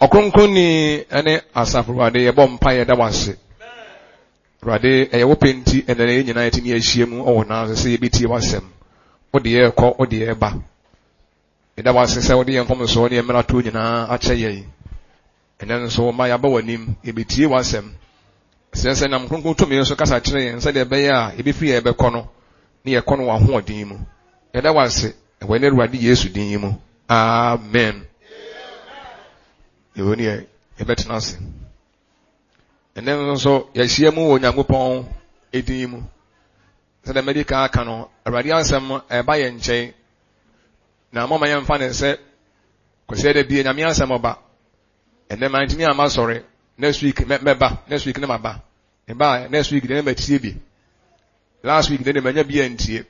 Ɔkronkronni ne Asafo Awurade, yɛbɔ mpaeɛ da wo ase. Awurade, ɛyɛ wo pɛ nti ɛnɛ yɛn nyinaa yɛtumi ahyia mu wɔ nan ase sɛ yɛbɛtie w'asɛm. Wode yɛ kɔ, wode yɛ ba. Yɛda wo ase sɛ wode yɛn mfomsoɔ ne yɛn mmaratoɔ nyinaa akyɛ yɛn. Ɛnɛ nso ma yɛaba w'anim, yɛbɛtie w'asɛm. Srɛ sɛ nam kronkron tumi so kasa kyerɛ yɛn sɛdeɛ ɛbɛyɛ a yɛbɛfiri yɛn bɛkɔ no ne yɛkɔ no wɔ ahoɔden mu. Yɛda wo ase wɔ yɛn Awurade Yesu din mu. Amen. Yɛwɔ ne yɛbɛtena ase. Ɛnɛ nso yɛahyia mu wɔ Onyankopɔn din mu. Sɛdeɛ madi kan aka no, Awurade asɛm ɛba yɛn nkyɛn. Na moma yɛmfa ne sɛ kwasiada da bie Nyame asɛm ɔba. Ɛnɛ mantumi amma sɔre. Next week mɛba. Next week ne maba. Meba next week deɛ matie bi. Last week deɛ manya bi antie.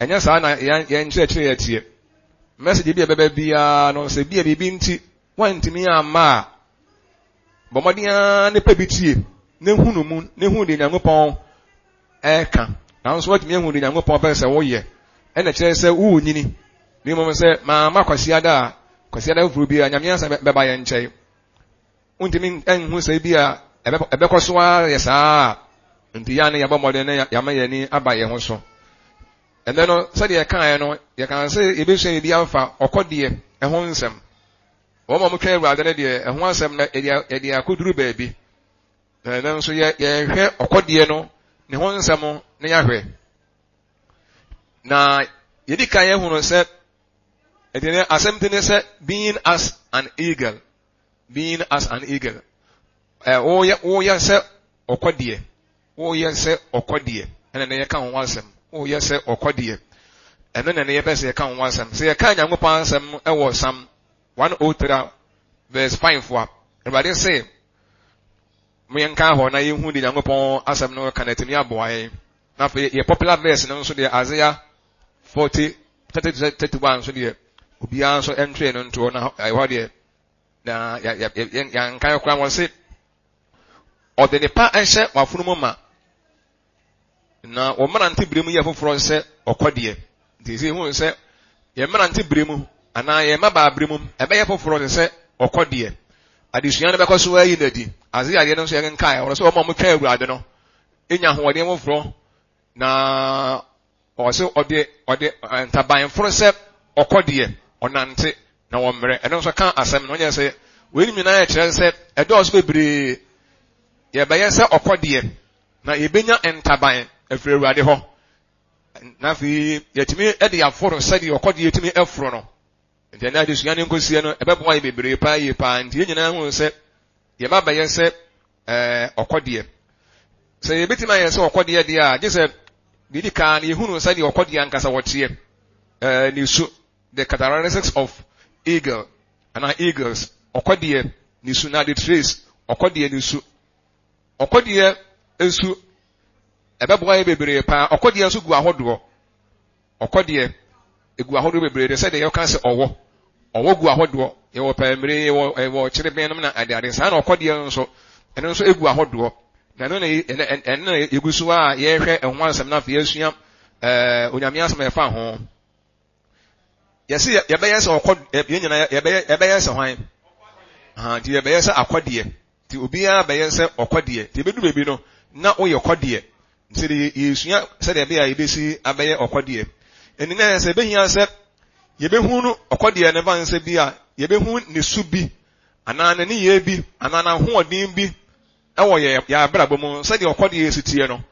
Ɛnyɛ saa na yɛn nkyerɛkyerɛ yɛ teɛ. Message bi a ɛbɛba biara no sɛ bi a biribi nti woantumi amma a, bɔ mmɔden ara ne pɛ bi tie na hu no mu na hu deɛ Nyankopɔn ɛreka. Nanso woatumi ahu deɛ Nyankopɔn pɛ sɛ woyɛ. Ɛna kyerɛ sɛ wonyini. Na mmom sɛ mamma Kwasiada a, Kwasiada foforɔ biara Nyame asɛm bɛba yɛn nkyɛn. Wontumi nhu sɛ bi a ɛbɛkɔ so ara yɛ saa a, nti yɛa ne yɛbɔ mmɔden na yɛama yɛn ani aba yɛn ho so. Ɛnnɛ no, sɛdeɛ yɛkaeɛ no, yɛkaa sɛ yɛbɛsua biribi afa ɔkɔdeɛ ho nsɛm. Wɔn a wɔtwɛn Awurade no deɛ, ɛho asɛm no, yɛde akɔduru baabi. Na ɛnnɛ nso yɛhwɛ ɔkɔdeɛ no ne ho nsɛm na yɛahwɛ. Na yɛdi kan yɛhunu sɛ, ɛdeɛ ne asɛm ti ne sɛ, being as an eagle. Being as an eagle. Ɛ woyɛ woyɛ sɛ ɔkɔdeɛ. Woyɛ sɛ ɔkɔdeɛ. Ɛna ne yɛka ho asɛm. Woyɛ sɛ ɔkɔdeɛ. Ɛno na ne yɛpɛ sɛ yɛka ho asɛm. Sɛ yɛka Nyankopɔn asɛm wɔ Psalm 103 verse 5 a, Awurade se, mo yɛnka hɔ na yɛhu de Nyankopɔn asɛm no ka na atumi aboa yɛn. Na afei yɛ popular verse no nso deɛ Isaiah 40 30 31 nso deɛ obiara nso ntwee no ntoɔ na ɛhɔ deɛ na yɛnkan koraa wɔn se ɔde ne pa hyɛ w'afono mu ma na wɔn mmerante bere mu yɛ foforɔ sɛ ɔkɔdeɛ nti sɛ ehu sɛ yɛn mmerante bere mu anaa yɛn mmabaa bere mu ɛbɛyɛ foforɔ te sɛ ɔkɔdeɛ adesua no bɛkɔ so ayi n'adi ase adeɛ no nso yɛnkae wɔn sɛ wɔn a wɔtwɛn awurade no nya ahoɔden foforɔ na Ɔse ɔde ɔde ntaban foro sɛ ɔkɔ deɛ, ɔnante na wɔmmerɛ. Ɛno nso ka asɛm no. Ɔnyɛ sɛ wei nyinaa kyerɛ sɛ ɛdɔɔso bebree. Yɛbɛyɛ sɛ ɔkɔ deɛ na yɛbɛnya ntaban afiri Awurade hɔ. Na afei yɛtumi de aforo sɛdeɛ ɔkɔ deɛ tumi foro no. Nti ɛnɛ adesua no nkosie no ɛbɛboa yɛ bebree paa yie paa. Nti yɛn nyinaa hu sɛ yɛba bɛyɛ sɛ ɛɛ ɔkɔdeɛ. Sɛ yɛbɛtumi ayɛ sɛ ɔkɔdeɛ deɛ a, gye sɛ deɛ di kan no yɛhunu sɛdeɛ ɔkɔdeɛ ankasa wɔteɛ. Ɛɛ ne su, the characteristics of eagle anaa eagles, ɔkɔdeɛ ne su na the trace, ɔkɔdeɛ ne su. Ɔkɔdeɛ nsu ɛbɛboa yɛ bebree paa. Ɔkɔdeɛ nso gu ahodoɔ. Ɔkɔ deɛ, egu ahodoɔ bebree de sɛdeɛ yɛka sɛ ɔwɔ. Ɔwɔ gu ahodoɔ. Yɛwɔ pɛɛmire, yɛwɔ yɛwɔ kyereben nom na adeade. Saa na ɔkɔ deɛ nso, ɛno nso egu ahodoɔ. Na ɛno na ɛno na yɛgu so a yɛrehwɛ ɛho asɛm na afei yɛasua ɛɛ Onyame asɛm a ɛfa ho. Yɛse yɛbɛyɛ sɛ ɔkɔ yɛn nyinaa yɛbɛyɛ yɛbɛyɛ sɛ hwan? Ha nti yɛbɛyɛ sɛ akɔdeɛ. Nti obiara bɛyɛ sɛ ɔkɔdeɛ. Nti ebedu baabi no na woyɛ kɔdeɛ. Nti de yɛresua sɛdeɛ ɛbɛyɛ a yɛbɛsi abɛyɛ ɔkɔdeɛ. Ɛnti na sɛ ɛbɛhia sɛ yɛbɛhu no ɔkɔdeɛ no ɛfa sɛ bi a yɛbɛhu ne su bi anaa ne nneyɛɛ bi anaa n'ahoɔden bi ɛwɔ yɛ yɛn abrabɔ mu sɛdeɛ ɔkɔdeɛ si teɛ no.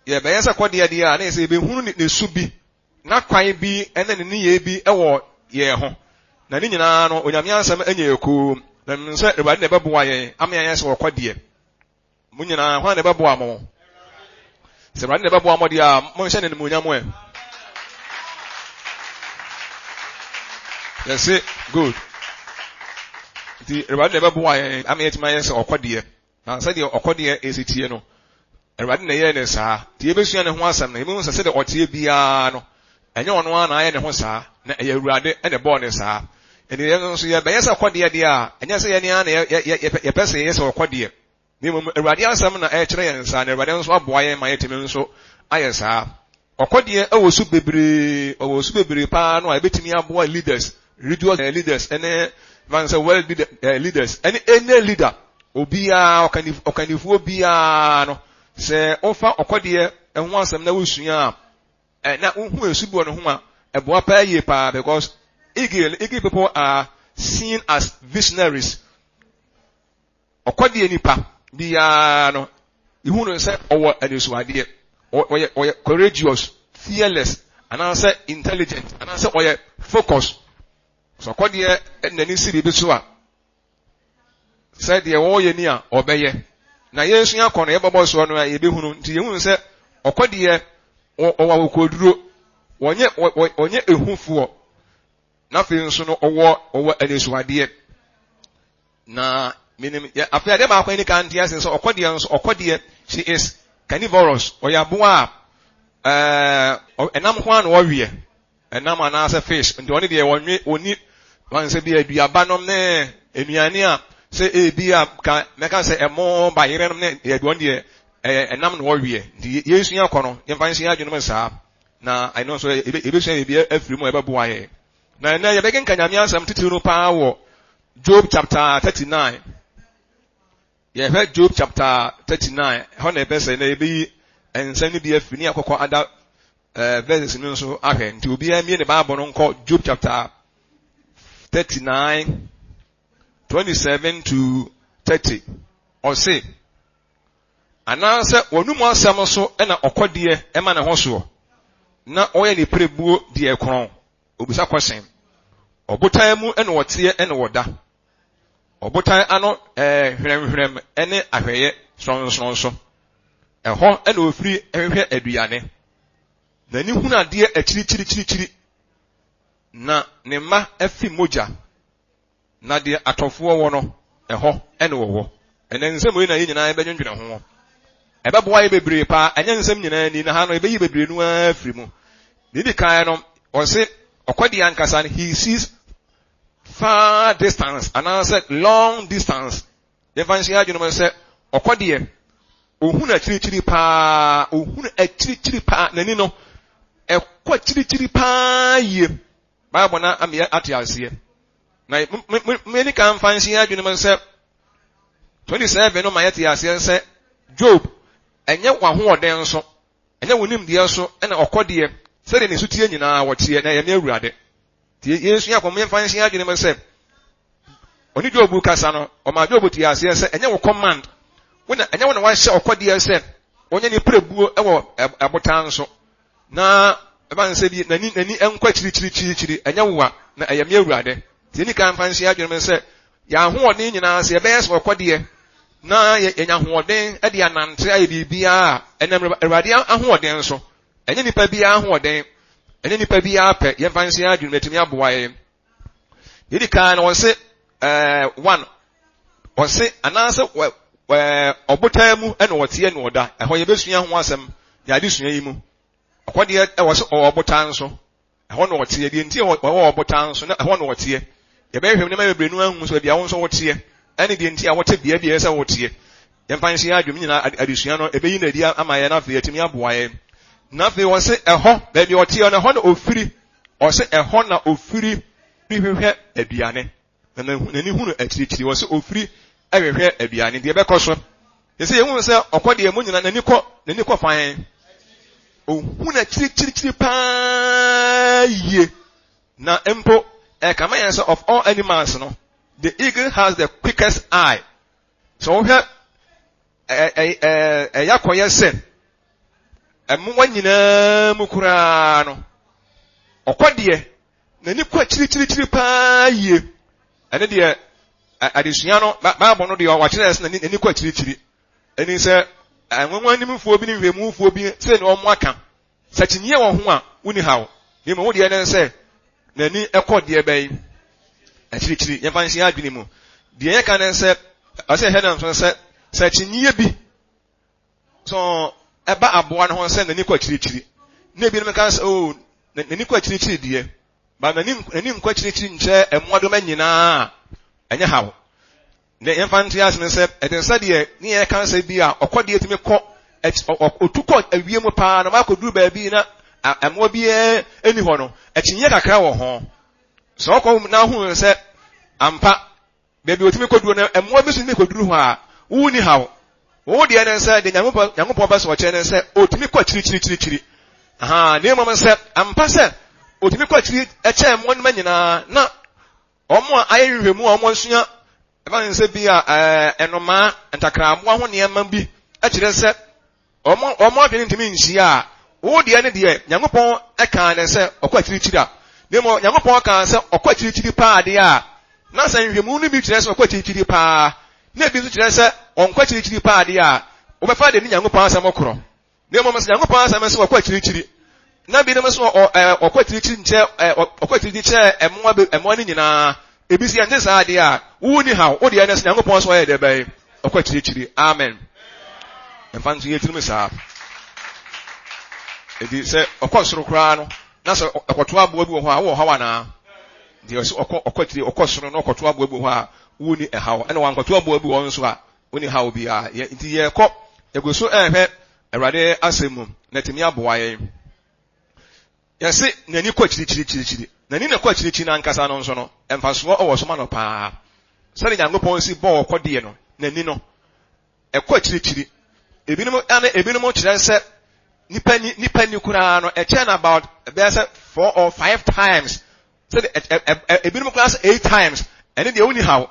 Yɛbɛyɛ sɛ kɔdeɛ deɛ a na yɛ sɛ yɛbɛhunu ne su bi n'akwan bi ne ne nneyɛe bi wɔ yɛn ho. Na ne nyinaa no, Onyame asɛm nyɛ yɛn komm. Na menim sɛ Awurade na ɛbɛboa yɛn ama yɛayɛ sɛ ɔkɔ deɛ. Mo nyinaa, hwan na ɛbɛboa mo? Sɛ Awurade na ɛbɛboa mo deɛ a, monhyɛ no animuonyam ɛ. Yɛse, good. Nti Awurade na ɛbɛboa yɛn ama yɛatumi ayɛ sɛ ɔkɔ deɛ. Na sɛdeɛ ɔkɔdeɛ si teɛ no, Awurade na ɛyɛɛ no saa. Nti yɛbɛsua ne ho asɛm no, yɛbɛhu sɛ sɛdeɛ ɔteɛ biara no, ɛnyɛ ɔno ara na ayɛ ne ho saa, na ɛyɛ Awurade na ɛbɔɔ no saa. Enti yɛn nso yɛbɛyɛ sɛ ɔkɔdeɛ deɛ a, ɛnyɛ sɛ yɛn ara na yɛpɛ sɛ yɛyɛ sɛ ɔkɔdeɛ, na mmom Awurade asɛm na ɛrekyerɛ yɛn saa, na Awurade nso aboa yɛn ma yɛatumi nso ayɛ saa. Ɔkɔdeɛ wɔ su bebree, ɔwɔ su bebree paa no a ɛbɛtumi aboa leaders, religious leaders ne Ɛfa sɛ world leaders ɛne any leader obiara ɔkannifoɔ biara no sɛ wofa ɔkɔdeɛ ho asɛm na wosua a na wohu esu bi wɔ ne ho a ɛboa paa yie paa because eagle people are seen as visionaries. Ɔkɔdeɛ nipa biara no ihu no sɛ ɔwɔ anisoadeɛ ɔyɛ courageous, fearless anaasɛ intelligent anaasɛ ɔyɛ focus. Sɛ ɔkɔdeɛ n'ani si biribi so a sɛ deɛ wɔyɛ ni a ɔbɛyɛ. Na yɛsua kɔ no yɛbɛbɔ soɔ no a yɛbɛhunu nti yɛhunu sɛ ɔkɔdeɛ ɔwɔ akokoduro wɔnyɛ ehufoɔ na afei nso no ɔwɔ anisoadeɛ. Na minim yɛ afei adeɛ baako ani ka nte ase sɛ ɔkɔdeɛ nso ɔkɔdeɛ she is carnivorous ɔyɛ aboa a ɛnam ho a na ɔweɛ ɛnam anaasɛ fish nti ɔne deɛ wɔnwe ɔni wɔn sɛ bi aduaba nom ne nnuane a sɛ ebi a ka mɛka sɛ ɛmo bayerɛ nom ne yɛ wɔn deɛ ɛyɛ ɛnam na ɔweɛ nti yɛsua kɔ no yɛmfa nhyɛ adwene mu saa na ɛno nso yɛbɛsua biribi afiri mu a ɛbɛboa yɛn. Na ɛnɛ yɛbɛkenka Nyame asɛm titiriw no paa wɔ Job chapter 39. Yɛhwɛ Job chapter 39, ɛhɔ na ɛbɛsɛ na yɛbɛyi nsɛm no bi afiri ne akɔkɔ ada verses no nso ahwɛ. Nti obiara mmie ne Bible no nkɔ Job chapter 39, 27 to 30. Ɔse, anaasɛ wɔn mu asɛm so na ɔkɔdeɛ ma ne ho soɔ, na ɔyɛ ne pirebuo deɛ korɔn. Obisa kɔsen. Ɔbotan mu na ɔteɛ na ɔda. Ɔbotan ano hwerɛmhwerɛm ne ahwɛeɛ sorɔnsorɔn so. Ɛhɔ na ofiri hwehwɛ aduane. N'ani hunu adeɛ akyirikyirikyirikyiri, na ne mma afi mogya. Na deɛ atɔfoɔ wɔ no, ɛhɔ na wɔwɔ. Ɛnɛ nsɛm wei na yɛn nyinaa yɛbɛdwendwene ho. Ɛbɛboa yɛ bebree paa. Ɛnyɛ nsɛm nyinaa ni, na ha no yɛbɛyi bebree no ara afiri mu. Deɛ ɛdi kan no, ɔse ɔkɔdeɛ ankasa no, he sees far distance anaasɛ long distance. Yɛmfa nhyɛ adwene mu sɛ ɔkɔdeɛ, ohunu akyirikyiri paa, ohunu akyirikyiri paa, n'ani no, ɛkɔ akyirikyiri paa yie. Bible no ama yɛate aseɛ. Na mani kan mfa nhyɛ yɛn adwene mu sɛ 27 no ma yɛte aseɛ sɛ Job, ɛnyɛ w'ahoɔden so, ɛnyɛ wo nimdeɛ so ɛna ɔkɔ deɛ sɛdeɛ ne suteɛ nyinaa wɔteɛ na ɛyɛ me Awurade. Nti yɛnsua kɔm yɛmfa nhyɛ yɛn adwene mu sɛ ɔne Job kasa no, ɔma Job te aseɛ sɛ ɛnyɛ wo command, wo na ɛnyɛ wo na wahyɛ ɔkɔdeɛ sɛ ɔnyɛ ne pirebuo wɔ ɛbotan so. Na ɛba no sɛ bi n'ani n'ani nkɔ akyirikyirikyirikyiri, ɛnyɛ wo a, na ɛyɛ me Awurade. Nti yɛnni kan mfa nhyɛ adwene mu sɛ yɛn ahoɔden nyinaa sɛ yɛbɛyɛ sɛ ɔkɔdeɛ na yɛnya ahoɔden de anante ayɛ biribiara a, ɛnam Awurade ahoɔden so. Ɛnyɛ nipa biara ahoɔden, ɛnyɛ nipa biara pɛ. Yɛmfa nhyɛ adwene mu atumi aboa yɛn. Yɛdi kan no wɔse one, wɔse anaasɛ ɔbotan mu na ɔteɛ na ɔda. Ɛhɔ yɛbɛsua ho asɛm yɛ adesua yi mu. Ɔkɔ deɛ ɛwɔ sɛ ɔwɔ ɔbotan so. Ɛhɔ na ɔteɛ. Deɛ nti ɔwɔ ɔbotan so na ɛhɔ na ɔteɛ. Yɛbɛhwehwɛ nneɛma bebree no ahu sɛ baabi a wo nso woteɛ ɛne deɛ nti a wote bea bi a ɛsɛ sɛ woteɛ. Yɛmfa nhyɛ yɛn adwene nyinaa adesua no ɛbɛyi no adi ama yɛn na afei atumi aboa yɛn. Na afei wɔse ɛhɔ baabi a ɔteɛ no ɛhɔ na ofiri. Ɔse ɛhɔ na ofiri hwehwɛ aduane. Na n'ani hunu akyirikyiri. Wɔse ofiri hwehwɛ aduane. Deɛ ɛbɛkɔ so. Yɛsɛ yɛhu sɛ ɔkɔ deɛ mu nyina n'ani kɔ n'ani kɔ fan. Ohunu akyirikyirikyiri paa yie. Na mpo ɛkama yɛn sɛ of all animals no, the eagle has the quickest eye. Sɛ wohwɛ ɛyɛ akɔyɛ sɛ mmoa nyinaa mu koraa no, ɔkɔ deɛ n'ani kɔ akyirikyirikyiri paa yie. Ɛne deɛ adesua no, Bible no deɛ wakyerɛ sɛ n'ani kɔ akyirikyiri. Ɛni sɛ nwanwa nimfoɔ bi ne nhwɛmufoɔ bi sɛ ne wɔn aka. Sɛ kyinyeɛ wɔ ho a, wonni haw. Na mmom wo deɛ ne sɛ n'ani kɔ deɛ bɛn akyirikyiri. Yɛmfa nhyɛ adwene mu. Deɛ yɛka ne sɛ, ɔsɛ yɛhwɛ no nso sɛ, sɛ kyinyeɛ bi so ɛba aboa no ho sɛ n'ani kɔ akyirikyiri. Na ebinom ka sɛ, oh, n'ani kɔ akyirikyiri deɛ, ba n'ani n'ani nkɔ akyirikyiri nkyɛ mmoadoma nyinaa a, ɛnyɛ haw. Nea yɛmfa nte ase ne sɛ, ɛte sɛ deɛ ne yɛreka sɛ bi a ɔkɔdeɛ tumi kɔ, ɔtu kɔ awie mu paa na wakɔduru baabi na mmoa biara nni hɔ no, akyinnyeɛ kakra wɔ ho. Sɛ ɔkɔ na ahunu sɛ Ampa, baabi a otumi koduru no, mmoa bi nso tumi koduru hɔ a, wonni haw. Wo deɛ ne sɛ, deɛ Nyankopɔn, Nyankopɔn pɛ sɛ ɔkyerɛ ne sɛ, otumi kɔ akyirikyirikyirikyiri. Aha, na mmom sɛ, ampa sɛ, otumi kɔ akyiri kyɛn mmoa no nyinaa, na wɔn a ayɛ nhwehwɛmu a wɔasua ɛfa ne sɛ bi a ɛɛ nnomaa, ntakraboa ho nneɛma bi kyerɛ sɛ wɔn wɔn adwene ntumi nhyia a, wo deɛ ne deɛ Nyankopɔn kaa ne sɛ ɔkɔ akyirikyiri a, na mmom Nyankopɔn kaa sɛ ɔkɔ akyirikyiri paa deɛ a, na sɛ nhwehwɛmu no bi kyerɛ sɛ ɔkɔ akyirikyiri paa, na ebi nso kyerɛ sɛ ɔnkɔ akyirikyiri paa deɛ a, wobɛfa deɛ ne Nyankopɔn asɛm korɔ. Na mmom sɛ Nyankopɔn asɛm sɛ ɔkɔ akyirikyiri, na binom nso ɔ ɛ ɔkɔ akyirikyiri nkyɛ ɛ ɔkɔ akyirikyiri kyɛ mmoa be mmoa no nyinaa, ebi sɛ yɛnte saa adeɛ a, wo ni haw, wo deɛ ne sɛ Nyankopɔn sɛ ɔyɛ deɛ bɛn, ɔkɔ akyirikyiri. Amen. Mfa nto yɛ tirim saa. Enti sɛ ɔkɔ soro koraa no, na sɛ ɔkɔto aboa bi wɔ hɔ a, wowɔ haw anaa? Nti ɔsɛ ɔkɔ ɔkɔ akyiri ɔkɔ soro na ɔkɔto aboa bi wɔ hɔ a, wonni ɛhaw. Ɛna wankɔto aboa bi wɔ hɔ nso a, Wonni haw biara. Yɛ, nti yɛrekɔ, yɛgu so rehwɛ Awurade asɛm mu, na atumi aboa yɛn. Yɛse n'ani kɔ akyirikyirikyirikyiri. N'ani na ɛkɔ akyirikyiri no ankasa no nso no, mfasoɔ wɔ so ma no paa. Sɛdeɛ Nyankopɔn si bɔɔ ɔkɔdeɛ no, n'ani no, ɛkɔ akyirikyiri. Ebinom, ɛne ebinom kyerɛ sɛ nipa ni, nipa ni koraa no, ɛkyɛn no about ɛbɛyɛ sɛ four or five times. Sɛdeɛ ɛ, ɛ, ɛ, ebinom koraa sɛ eight times. Ɛne deɛ wonni haw.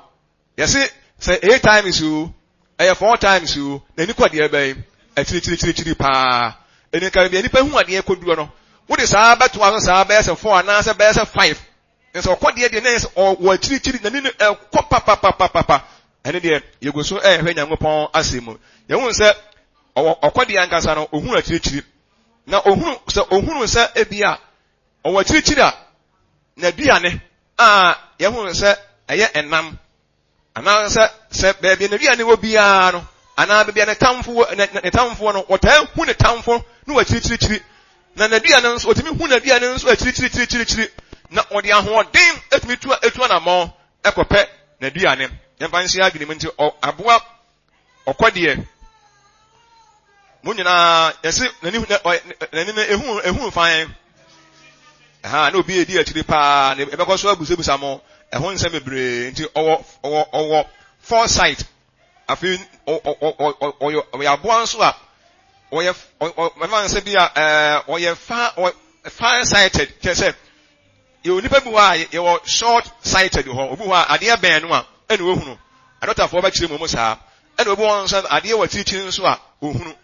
Yɛse sɛ eight times o, ɛyɛ four times o, n'ani kɔ deɛ bɛn? Akyirikyirikyirikyiri paa. Ɛni nka baabi a nipa hu adeɛ kɔduro no, wode saa bɛtoa so saa bɛyɛ sɛ four anaasɛ bɛyɛ sɛ five. Na sɛ ɔkɔ deɛ deɛ na ɛyɛ sɛ ɔwɔ akyirikyiri, n'ani no ɛkɔ papapapapa. Ɛne deɛ yɛgu so ɛrehwɛ Nyankopɔn asɛm mu. Yɛhu sɛ ɔwɔ ɔkɔ deɛ ankasa no, ohunu akyirikyiri. Na ohunu sɛ ohunu sɛ ebi a ɔwɔ akyirikyiri a, n'aduane a yɛhu sɛ ɛyɛ ɛnam, anaasɛ sɛ baabi a n'aduane wɔ biara no, anaa baabi a ne tamfo wɔ, ne, ne tamfo no, wɔtaa hu ne tamfo no wɔ akyirikyirikyiri. Na n'aduane nso, wɔtumi hu n'aduane nso akyirikyirikyirikyiri, na ɔde ahoɔden etumi tu etu anammɔn ɛkɔpɛ n'aduane. Yɛmfa nhyɛ adwene mu nti, aboa ɔkɔ deɛ, mo nyinaa yɛse n'ani n'ani no ehu ehu fan ɛha na obi edi akyiri paa na ɛbɛkɔ so abusabusa mo ɛho nsɛm bebree nti ɔwɔ ɔwɔ ɔwɔ foresight afei ɔyɛ ɔyɛ aboa nso a ɔyɛ ɔyɛ nsɛ bi a ɛɛ ɔyɛ far far sighted kyerɛ sɛ Yɛwɔ nnipa bi hɔ a yɛwɔ short sighted hɔ. Obi hɔ a adeɛ bɛn no a ɛna ohunu. Adɔtafoɔ bɛkyerɛ mu mu saa. Ɛna obi hɔ nso adeɛ wɔ akyirikyiri nso a ohunu.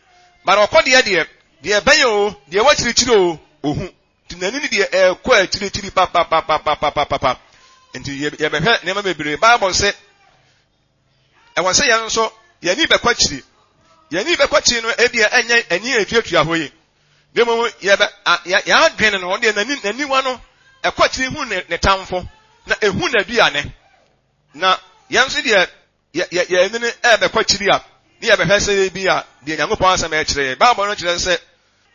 But ɔkɔ deɛ deɛ, deɛ ɛbɛn o, deɛ ɛwɔ akyirikyiri o, ohu. Nti n'ani no deɛ ɛkɔ akyirikyiri papapapapapapa. Nti yɛbɛhwɛ nneɛma bebree. Bible se Ɛwɔ sɛ yɛn nso yɛn ani bɛkɔ akyiri. Yɛn ani bɛkɔ akyiri no ebia ɛnyɛ ani a etuatua hɔ yi. Na mmom yɛbɛ yɛn adwene no ɔno deɛ n'ani n'aniwa no ɛkɔ akyiri hu ne ne tamfo na ehu n'aduane. Na yɛn nso deɛ yɛ yɛ yɛn ani no ɛbɛkɔ akyiri a ne yɛbɛhwɛ sɛ ebi a deɛ Nyankopɔn asɛm ɛkyerɛ yɛn. Bible no kyerɛ sɛ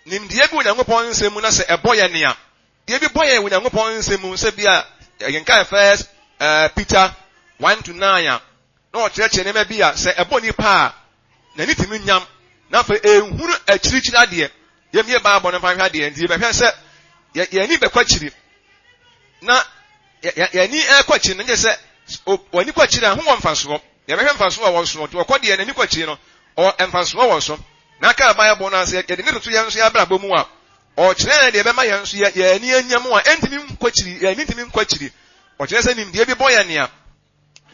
nimdeɛ bi wɔ Nyankopɔn nsɛm mu na sɛ ɛbɔ yɛn nea Deɛ bi bɔ yɛn wɔ Nyankopɔn nsɛm mu sɛ bi a yɛkenkan First Peter 1 to 9 a, na ɔkyerɛkyerɛ nneɛma bi a sɛ ɛbɔ nipa a, n'ani tumi nyam, na afei ehunu akyirikyiri adeɛ. Yɛmmie Bible no mfa nhwɛ adeɛ, nti yɛbɛhwɛ sɛ yɛn ani bɛkɔ akyiri. Na yɛn ani ɛkɔ akyiri no, nyɛ sɛ wɔn ani kɔ akyiri a, ho wɔ mfasoɔ. Yɛbɛhwɛ mfasoɔ a wɔ soɔ. Nti wɔkɔ deɛ n'ani kɔ akyiri no, ɔwɔ mfasoɔ wɔ so. Na aka Bible no ase, yɛde ne toto yɛn nso yɛn abrabɔ mu a, Ɔkyerɛ yɛn deɛ ɛbɛma yɛn nso yɛn ani anya mu a ɛntumi nkɔ akyiri, yɛn ani ntumi nkɔ akyiri. Ɔkyerɛ sɛ nimdeɛ bi bɔ yɛn nea.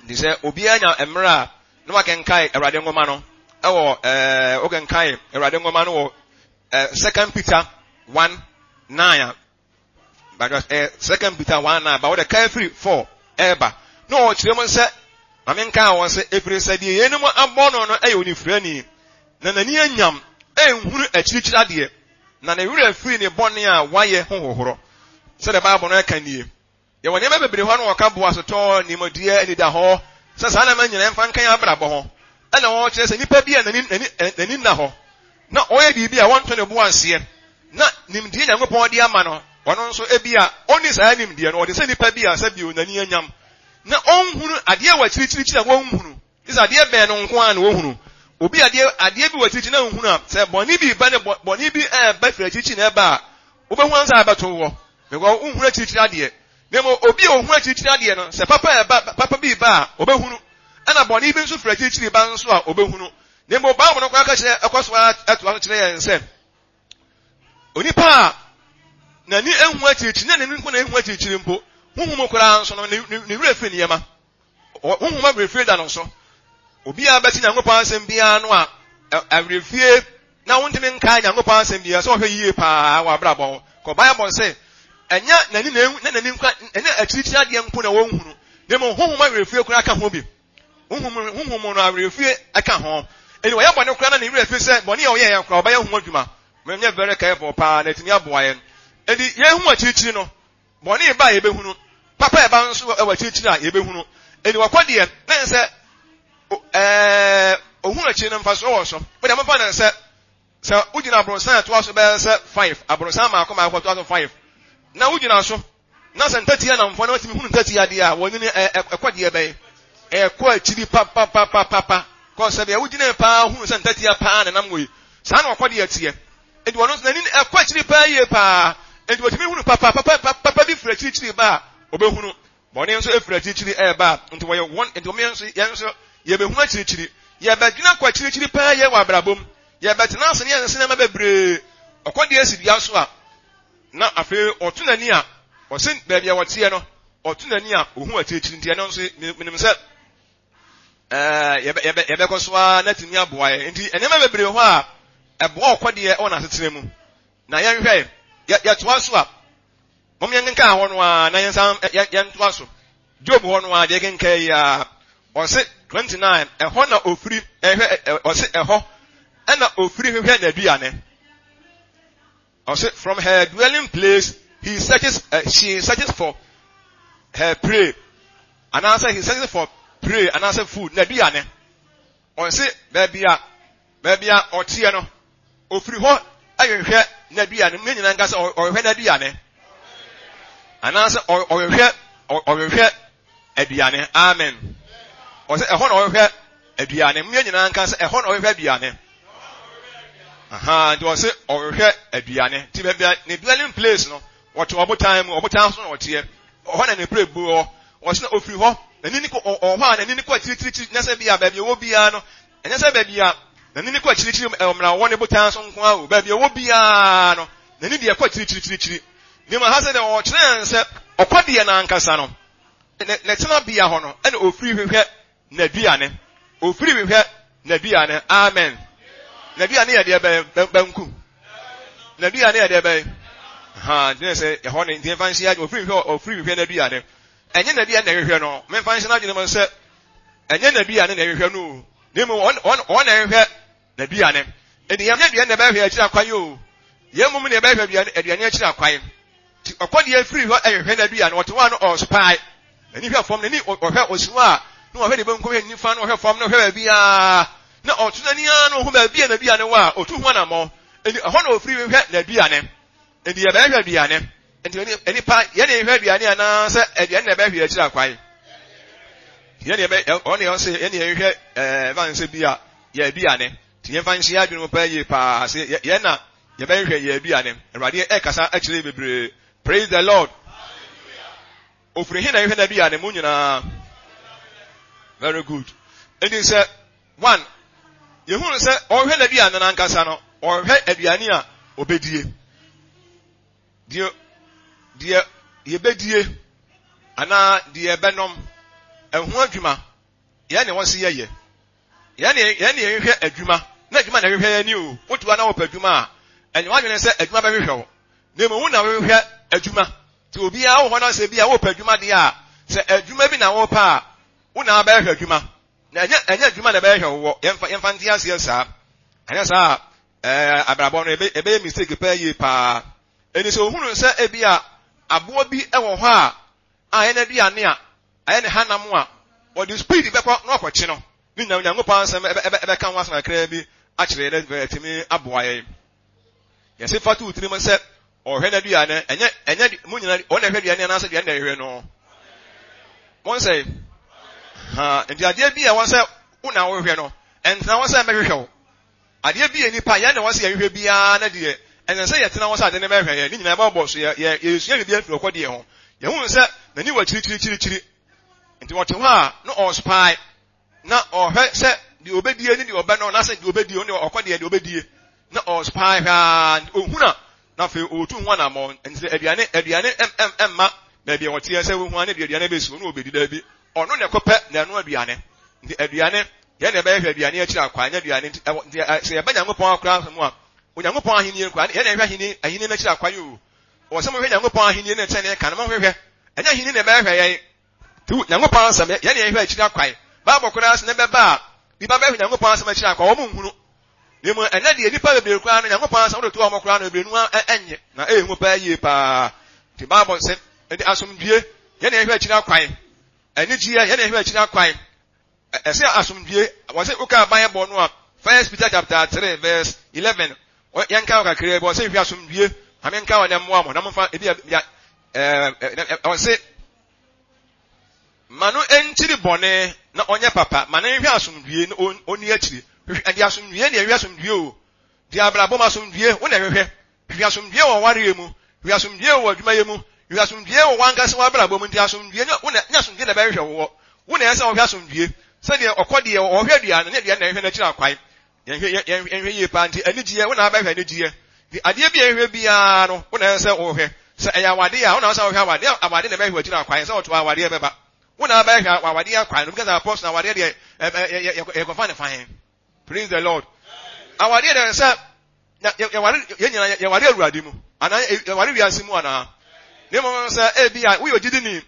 Nti sɛ obiara nya mmerɛ a na wakenkan Awurade nwoma no ɛwɔ ɛɛ wokenkan Awurade nwoma no wɔ ɛɛ Second Peter 1 9 a but ɛɛ Second Peter 1 9 ba wɔde kan firi 4 ɛɛba na ɔkyerɛ mu sɛ maame nka wɔn sɛ efiri sɛ deɛ yɛn mu abɔ no no ɛyɛ onifirani na n'ani anyam ɛnhunu akyirikyiri adeɛ na ne werɛ firi ne bɔne a wayɛ ho hohorɔ. Sɛdeɛ Bible no ka nie, Yɛwɔ nneɛma bebree hɔ a na wɔka boasetɔ, nimdeɛ, anidahɔ, sɛ saa nneɛma nyinaa mfa nka yɛn abrabɔ ho. Ɛna wɔkyerɛ sɛ nipa bi a n'ani n'ani n'ani nna hɔ na ɔyɛ biribi a wɔnto ne bo aseɛ na nimdeɛ Nyankopɔn de ama no, ɔno nso ebi a ɔnni saa nimdeɛ no, ɔte sɛ nipa bi a sɛbio n'ani anyam na ɔnhunu adeɛ wɔ akyirikyirikyiri a wɔnhunu. Gye sɛ adeɛ bɛn no nko ara na wɔhunu. Obi adeɛ adeɛ bi wɔ akyirikyiri na nhunu a, sɛ bɔne bi ba ne bɔne bi ɛreba firi akyirikyiri na ɛba a, wobɛhu ansa ɛbɛto wɔ. Because wonhunu akyirikyiri adeɛ. Na mmom obi a ohu akyirikyiri adeɛ no, sɛ papa ɛba, papa bi ba a, ɔbɛhunu. Ɛna bɔne bi nso firi akyirikyiri ba nso a, ɔbɛhunu. Na mmom Bible no koraa ka kyerɛ, ɛkɔ so ara ɛtoa so kyerɛ yɛn sɛ, onipa a n'ani ehu akyirikyiri, na n'ani nko na ehu akyirikyiri mpo, honhom koraa nso no, ne ne werɛ firi nneɛma. Honhom awerɛfie da no so. Obiara bɛte Nyankopɔn asɛm biara no a, awerɛfie na wontumi nkae Nyankopɔn asɛm biara sɛ ɔhwɛ yie paa wɔ abrabɔ ho. Kɔ Bible sɛ, ɛnyɛ n'ani na ehu, na n'ani nkwa, ɛnyɛ akyirikyiri adeɛ nko na wɔnhunu, na mmom honhom awerɛfie koraa ka ho bi. Honhom, honhom no awerɛfie ka ho. Ɛni wɔyɛ bɔne koraa na ne werɛ fi sɛ bɔne a ɔyɛɛ koraa ɔbɛyɛ ho adwuma. Menyɛ very careful paa na ɛtumi aboa yɛn. Ɛnti yɛhu akyirikyiri no, Bɔne reba a yɛbɛhunu, papa reba nso wɔ akyirikyiri a yɛbɛhunu. Enti wɔkɔ deɛ, na ɛsɛ sɛ ɛɛ ohunu akyiri no mfasoɔ wɔ so. Wode mofa no sɛ sɛ wogyina aborosan a ɛtoa so bɛyɛ sɛ five, aborosan maako maako ɛtoa so five, na wogyina so na sɛ ntatia namfoɔ na watumi hunu ntatia deɛ a wɔnyini ɛkɔ deɛ bɛyɛ ɛkɔ akyiri papapapapa kɔ sɛ deɛ wogyina paa hunu sɛ ntatia paa na nam wɔ yi saa na wɔkɔ deɛ teɛ. Enti ɔno nso n'ani kɔ akyiri paa yie paa. Enti ɔtumi hunu papa, papa, papa bi firi akyirikyiri ba a, ɔbɛhunu. Bɔne nso firi akyirikyiri ɛreba a, nti wɔyɛ wɔn, nti wɔn nso, yɛn nso, yɛbɛhunu akyirikyiri. Yɛbɛdwene akɔ akyirikyiri paa yie wɔ abrabɔ mu. Yɛbɛtena ase ne yɛn nneɛma bebree. Ɔkɔ deɛ si dua so a, na afei ɔto n'ani a, ɔse baabi a wɔteɛ no, ɔto n'ani a, ɔhu akyirikyiri. Nti ɛno nso, menim sɛ ɛɛ yɛbɛkɔ so ara na atumi aboa yɛn. Nti nneɛma bebree hɔ a ɛboa ɔkɔdeɛ wɔ n'asetena mu. Na yɛnhwɛ yɛtoa so a, mom yɛnkenkan hɔ no ara na yɛnsan yɛntoa so. Job hɔ no ara deɛ yɛkenkan yi ara, ɔse 29 ɛhɔ na ofiri ɛhwɛ ɔse ɛhɔ ɛna ofiri hwehwɛ n'aduane. Ɔse from her dwelling place he searches she searches for her prey anaasɛ he searches for prey anaasɛ food n'aduane. Ɔse baabi a baabi a ɔteɛ no ofiri hɔ ɛhwehwɛ n'aduane. Mu nyinaa nka sɛ ɔhwehwɛ n'aduane anaasɛ ɔhwehwɛ ɔhwehwɛ aduane. Amen. Ɔsɛ ɛhɔ na ɔhwehwɛ aduane. Mu nyinaa nka sɛ ɛhɔ na ɔhwehwɛ aduane. Aha, nti ɔse ɔhwehwɛ aduane. Nti baabi a ne dwelling place no, wɔte ɔbotan mu, ɔbotan so na ɔteɛ. Ɔhɔ na ne prɛ bu hɔ. Ɔse na ofiri hɔ, n'ani ne kɔ, ɔwɔ hɔ a n'ani ne kɔ akyirikyirikyiri, nyɛ sɛ bi a baabi ɔwɔ biara no, ɛnyɛ sɛ baabi a n'ani ne kɔ akyirikyiri ɔmena ɔwɔ ne botan so nko ara o, baabi ɔwɔ biara no, n'ani deɛ kɔ akyirikyirikyirikyiri. Ne mu ha sɛ deɛ ɔkyerɛ yɛn sɛ ɔkɔ deɛ n'ankasa no, ne tenabea hɔ no, ɛna ofiri hwehwɛ N'aduane. Ofiri hwehwɛ n'aduane. Amen. N'aduane yɛ deɛ bɛn? Banku. N'aduane yɛ deɛ bɛn? Ha, nti sɛ ɛhɔ ne nti mfa nhyɛ adwene. Ofiri hwehwɛ ofiri hwehwɛ n'aduane. Ɛnyɛ n'aduane na ɛhwehwɛ no. Memfa nhyɛ n'adwene mu sɛ ɛnyɛ n'aduane na ɛhwehwɛ no o. Na mmom ɔn na ɛhwehwɛ n'aduane. Enti yɛn aduane na ɛbɛhwɛ akyiri akwan o. Yɛn mmom na ɛbɛhwɛ aduane aduane akyiri akwan. Nti ɔkɔ deɛ firi hɔ ɛhwehwɛ n'aduane. Ɔte hɔ a no ɔrespae. N'ani hwɛ fam, n'ani ɔhwɛ osi hɔ a, na ɔhwɛ ne benkum, hwɛ ne nifa, na ɔhwɛ fam, na ɔhwɛ baabiara. Na ɔto n'ani ara na ɔhu baabi a n'aduane wɔ a, ɔtu ho anammɔn. Enti ɛhɔ na ɔfiri hwehwɛ n'aduane. Enti yɛbɛhwɛ aduane. Enti nnipa, yɛn na yɛhwɛ aduane anaasɛ aduane na ɛbɛhwɛ akyiri akwan? Yɛn na yɛbɛ, ɔno na ɔse yɛn na yɛhwɛ ɛɛ ɛfa nsɛ bi a yɛ aduane. Nti yɛmfa nhyɛ adwene mu paa yie paa sɛ yɛn na yɛbɛhwehwɛ yɛ aduane. Awurade ɛkasa akyerɛ bebree. Praise the Lord. Ofiri he na yɛhwɛ n'aduane mu nyinaa. Very good. Enti sɛ one yɛhunu sɛ ɔhwɛ n'aduane no ankasa no, ɔhwɛ aduane a ɔbɛdie. Deɛ deɛ yɛbɛdie anaa deɛ yɛbɛnom ɛho adwuma yɛn na ɛwɔ se yɛyɛ. Yɛn na yɛn na yɛhwehwɛ adwuma na adwuma na ɛhwehwɛ yɛn ani o. Wotu a na wɔpɛ adwuma a, ɛnyɛ w'adwene sɛ adwuma bɛhwehwɛ wo. Na mmom wo na wohwehwɛ adwuma. Nti obiara wɔ hɔ na sɛ bi a wopɛ adwuma deɛ a, sɛ adwuma bi na wopɛ a, wo na wabɛhwehwɛ adwuma. Na ɛnyɛ ɛnyɛ adwuma na ɛbɛhwehwɛ wo wɔ. Yɛmfa yɛmfa nte aseɛ saa. Anyɛ saa a, ɛɛ abrabɔ no ebe ɛbɛyɛ mistake paa yie paa. Ɛni sɛ ohunu sɛ ebi a aboa bi wɔ hɔ a a ɛyɛ n'aduane a ɛyɛ ne hanam a, ɔde speed bɛkɔ na wakɔkye no. Ne nyinaa Onyankopɔn asɛm ɛbɛka ho asɛm kakraa bi akyerɛ yɛn na atumi aboa yɛn. Yɛse fa to wo tirim sɛ ɔhwɛ n'aduane, ɛnyɛ ɛnyɛ mo nyinaa ɔno na ɛhwɛ aduane anaasɛ aduane na ɛhwɛ no. Wɔn sɛ ha nti adeɛ bi a wɔn sɛ wo na wohwɛ no, ɛntena hɔ sɛ mɛhwehwɛ wo. Adeɛ bi a nipa yɛn na wɔn sɛ yɛhwehwɛ biara na deɛ ɛnsɛ sɛ yɛtena hɔ sɛ ade no bɛhwɛ yɛn. Ne nyinaa ɛbɛbɔ so yɛ yɛ yɛsua biribi afiri ɔkɔdeɛ ho. Yɛhu sɛ N'ani wɔ akyirikyirikyirikyiri. Nti ɔte hɔ a, na ɔrespae. Na ɔhwɛ sɛ deɛ ɔbɛdie ne deɛ ɔbɛnɔ, na sɛ deɛ ɔbɛdie, ɔno deɛ ɔkɔ deɛ deɛ ɔbɛdie. Na ɔrespae hwɛ ara, ɔhunu a, na afei ɔretu ho anammɔn. Nti sɛ aduane, aduane mma baabi a ɔteɛ sɛ wɔhu a ne deɛ aduane bɛsi, ɔno ɔbɛdi daabi. Ɔno na ɛkɔpɛ na ɛno aduane. Nti aduane, yɛn na ɛbɛhwɛ aduane akyiri akwan, nyɛ aduane. Nti, ɛwɔ, nti sɛ yɛba Nyankopɔn akora mu a, Onyankopɔn ahenni koraa, yɛn na yɛhwɛ ahenni, ahenni no akyiri akwan o. Ɔwɔ sɛ mohwɛ Nyankopɔn ahenni ne trenee kan, monhwehwɛ. Ɛnyɛ ahenni na ɛbɛhwehwɛ yɛn. Nti Nyankopɔn asɛm, yɛn na yɛhwɛ akyiri akwan. Bible koraa sɛ ne bɛba a, nnipa bɛhwɛ Nyankopɔn asɛm akyiri akwan, wɔn nhunu. Na mmom ɛnɛ deɛ nnipa bebree koraa no, Nyankopɔn asɛm wode to wɔn koraa no, bebree no ɛnyɛ. Na ɛyɛ hu paa yie paa. Nti Bible sɛ, ɛde asomdwie, yɛn na yɛhwɛ akyiri akwan. Anigyeɛ, yɛn na yɛhwɛ akyiri akwan. Ɛsɛ asomdwie, wɔsɛ woka Bible no a, First Peter chapter 3 verse 11, yɛnka wɔ kakraa bi, wɔsɛ hwɛ asomdwie, ma menka wɔ na mmoa mo, na momfa ebi a, ɛɛ, wɔse ma no nkyiri bɔne na ɔnyɛ papa, ma no nhwɛ asomdwie na ɔnni akyiri. Hwehwɛ, ɛde asomdwie na ɛhwɛ asomdwie o. De abrabɔ mu asomdwie, wo na ɛhwehwɛ. Hwehwɛ asomdwoeɛ wɔ w'awareɛ mu. Hwehwɛ asomdwoeɛ wɔ w'adwumayɛ mu. Hwehwɛ asomdwoeɛ wɔ w'ankasa w'abrabɔ mu. Nti asomdwoeɛ nyɛ wo na nyɛ asomdwoeɛ na ɛbɛhwehwɛ woɔ. Wo na ɛsɛ sɛ wohwɛ asomdwoeɛ. Sɛdeɛ ɔkɔ deɛ ɔhwɛ aduane no, nyɛ aduane na ɛhwehwɛ n'akyiri akwan. Yɛnhwɛ yɛ yɛn yɛnhwɛ yie paa. Nti anigyeɛ, wo na abɛhwɛ anigyeɛ. Nti adeɛ bi a yɛhwɛ biara no, wo na ɛsɛ sɛ wohwɛ. Sɛ ɛyɛ awadeɛ a, wo na ɛsɛ sɛ wohwɛ awadeɛ. Awadeɛ na ɛbɛhwɛ w'akyiri akwan. Sɛ wɔto awadeɛ bɛba. Wo na abɛhwɛ awadeɛ akwan. Obi ka sɛ apɔsol awadeɛ deɛ ɛ ɛ yɛ yɛ yɛkɔfa ne fa he. Praise the Lord. Awadeɛ deɛ sɛ yɛware yɛn nyinaa yɛware awurade mu anaa yɛware wiase mu anaa. Ne mmom sɛ ebi a woyɛ ogyidini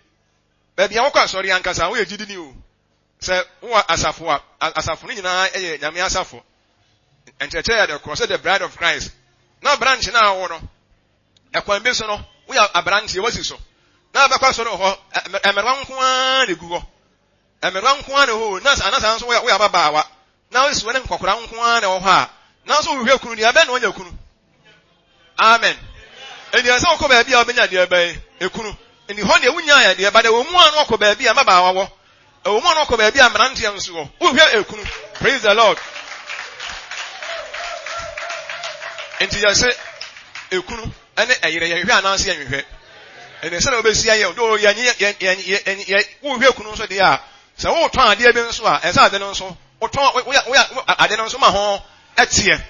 baabi a wokɔ asɔre ankasa woyɛ gyidini o. Sɛ wowɔ asafo a asafo no nyinaa yɛ nyame asafo. Nkyerɛkyerɛ yɛ de korɔ sɛ the bride of Christ. Na branch na awo no ɛkwan bi so no woyɛ aberanteɛ wasi so na abɛkɔ asɔre wɔ hɔ mmerewa nko ara na egu hɔ. Mmerewa nko ara na ɛwɔ hɔ o, na anaa saa nso woyɛ woyɛ ababaawa na wosi wo ne nkɔkora nko ara na ɛwɔ hɔ a, nanso wohwehwɛ kunu deɛ ɛbɛn na wanya kunu. Amen. Ɛnti ɛsɛ wokɔ baabi a wobɛnya deɛ ɛbɛn ekunu. Ɛnti hɔ deɛ wonyaeɛ deɛ ba deɛ wɔ mu a na wɔkɔ baabi a mmabaawa wɔ. Ɛwɔ mu a na wɔkɔ baabi a mmeranteɛ nso wɔ. Wohwɛ ekunu. Praise the Lord. Nti yɛse ekunu ɛne ɛyerɛ yɛhwehwɛ anaasɛ yɛnhwehwɛ. Ɛnɛ sɛdeɛ wobɛsi ayɛ do yɛnye yɛn yɛn yɛ wohwɛ kunu nso deɛ a sɛ wotɔn adeɛ bi nso a ɛsɛ ade no nso wotɔn woyɛ woyɛ ade no nso ma ho ɛteɛ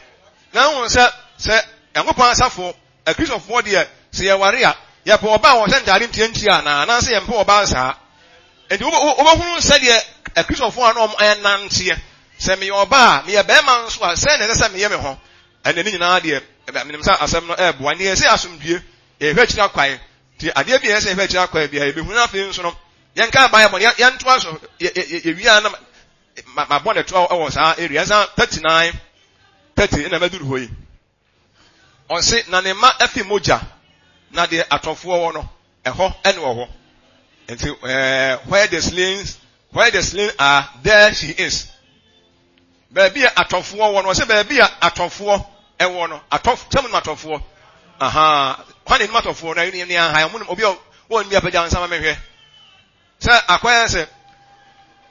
na wohu sɛ sɛ Nyankopɔn asafo akristofoɔ deɛ sɛ yɛware a yɛpɛ ɔbaa a wɔhyɛ ntaade ntiantia anaa anaasɛ yɛmpɛ ɔbaa saa nti wobɛhunu sɛdeɛ akristofoɔ a na wɔn ɛnanteɛ sɛ meyɛ ɔbaa meyɛ bɛrima nso a sɛ na ɛsɛ sɛ meyɛ me ho ɛnna ne nyinaa deɛ menim sɛ asɛm no ɛɛboa ne yɛsɛ asomdwie Yɛhwɛ akyiri akwan. Nti adeɛ bi a ɛyɛ sɛ yɛhwɛ akyiri akwan bi a yɛbɛhu no afei nso no, yɛnka Bible no, yɛntoa so, yɛwie a na mabɔ ne toa wɔ saa area. Ɛsan 39, 30 na mɛduru hɔ yi. Ɔse, na ne mma afi mogya, na deɛ atɔfoɔ wɔ no, ɛhɔ ɛne wɔ hɔ. Nti, eh, where the slain, where the slain are, there she is. Baabi a atɔfoɔ wɔ no, ɔsɛ baabi a atɔfoɔ wɔ no, atɔf, sɛ mo nim atɔfoɔ? Aha, kwan na enim atɔfoɔ na ne ne aha, mo nim obi a wɔn bi apagya nsa ma mehwɛ. Sɛ akɔyɛ sɛ,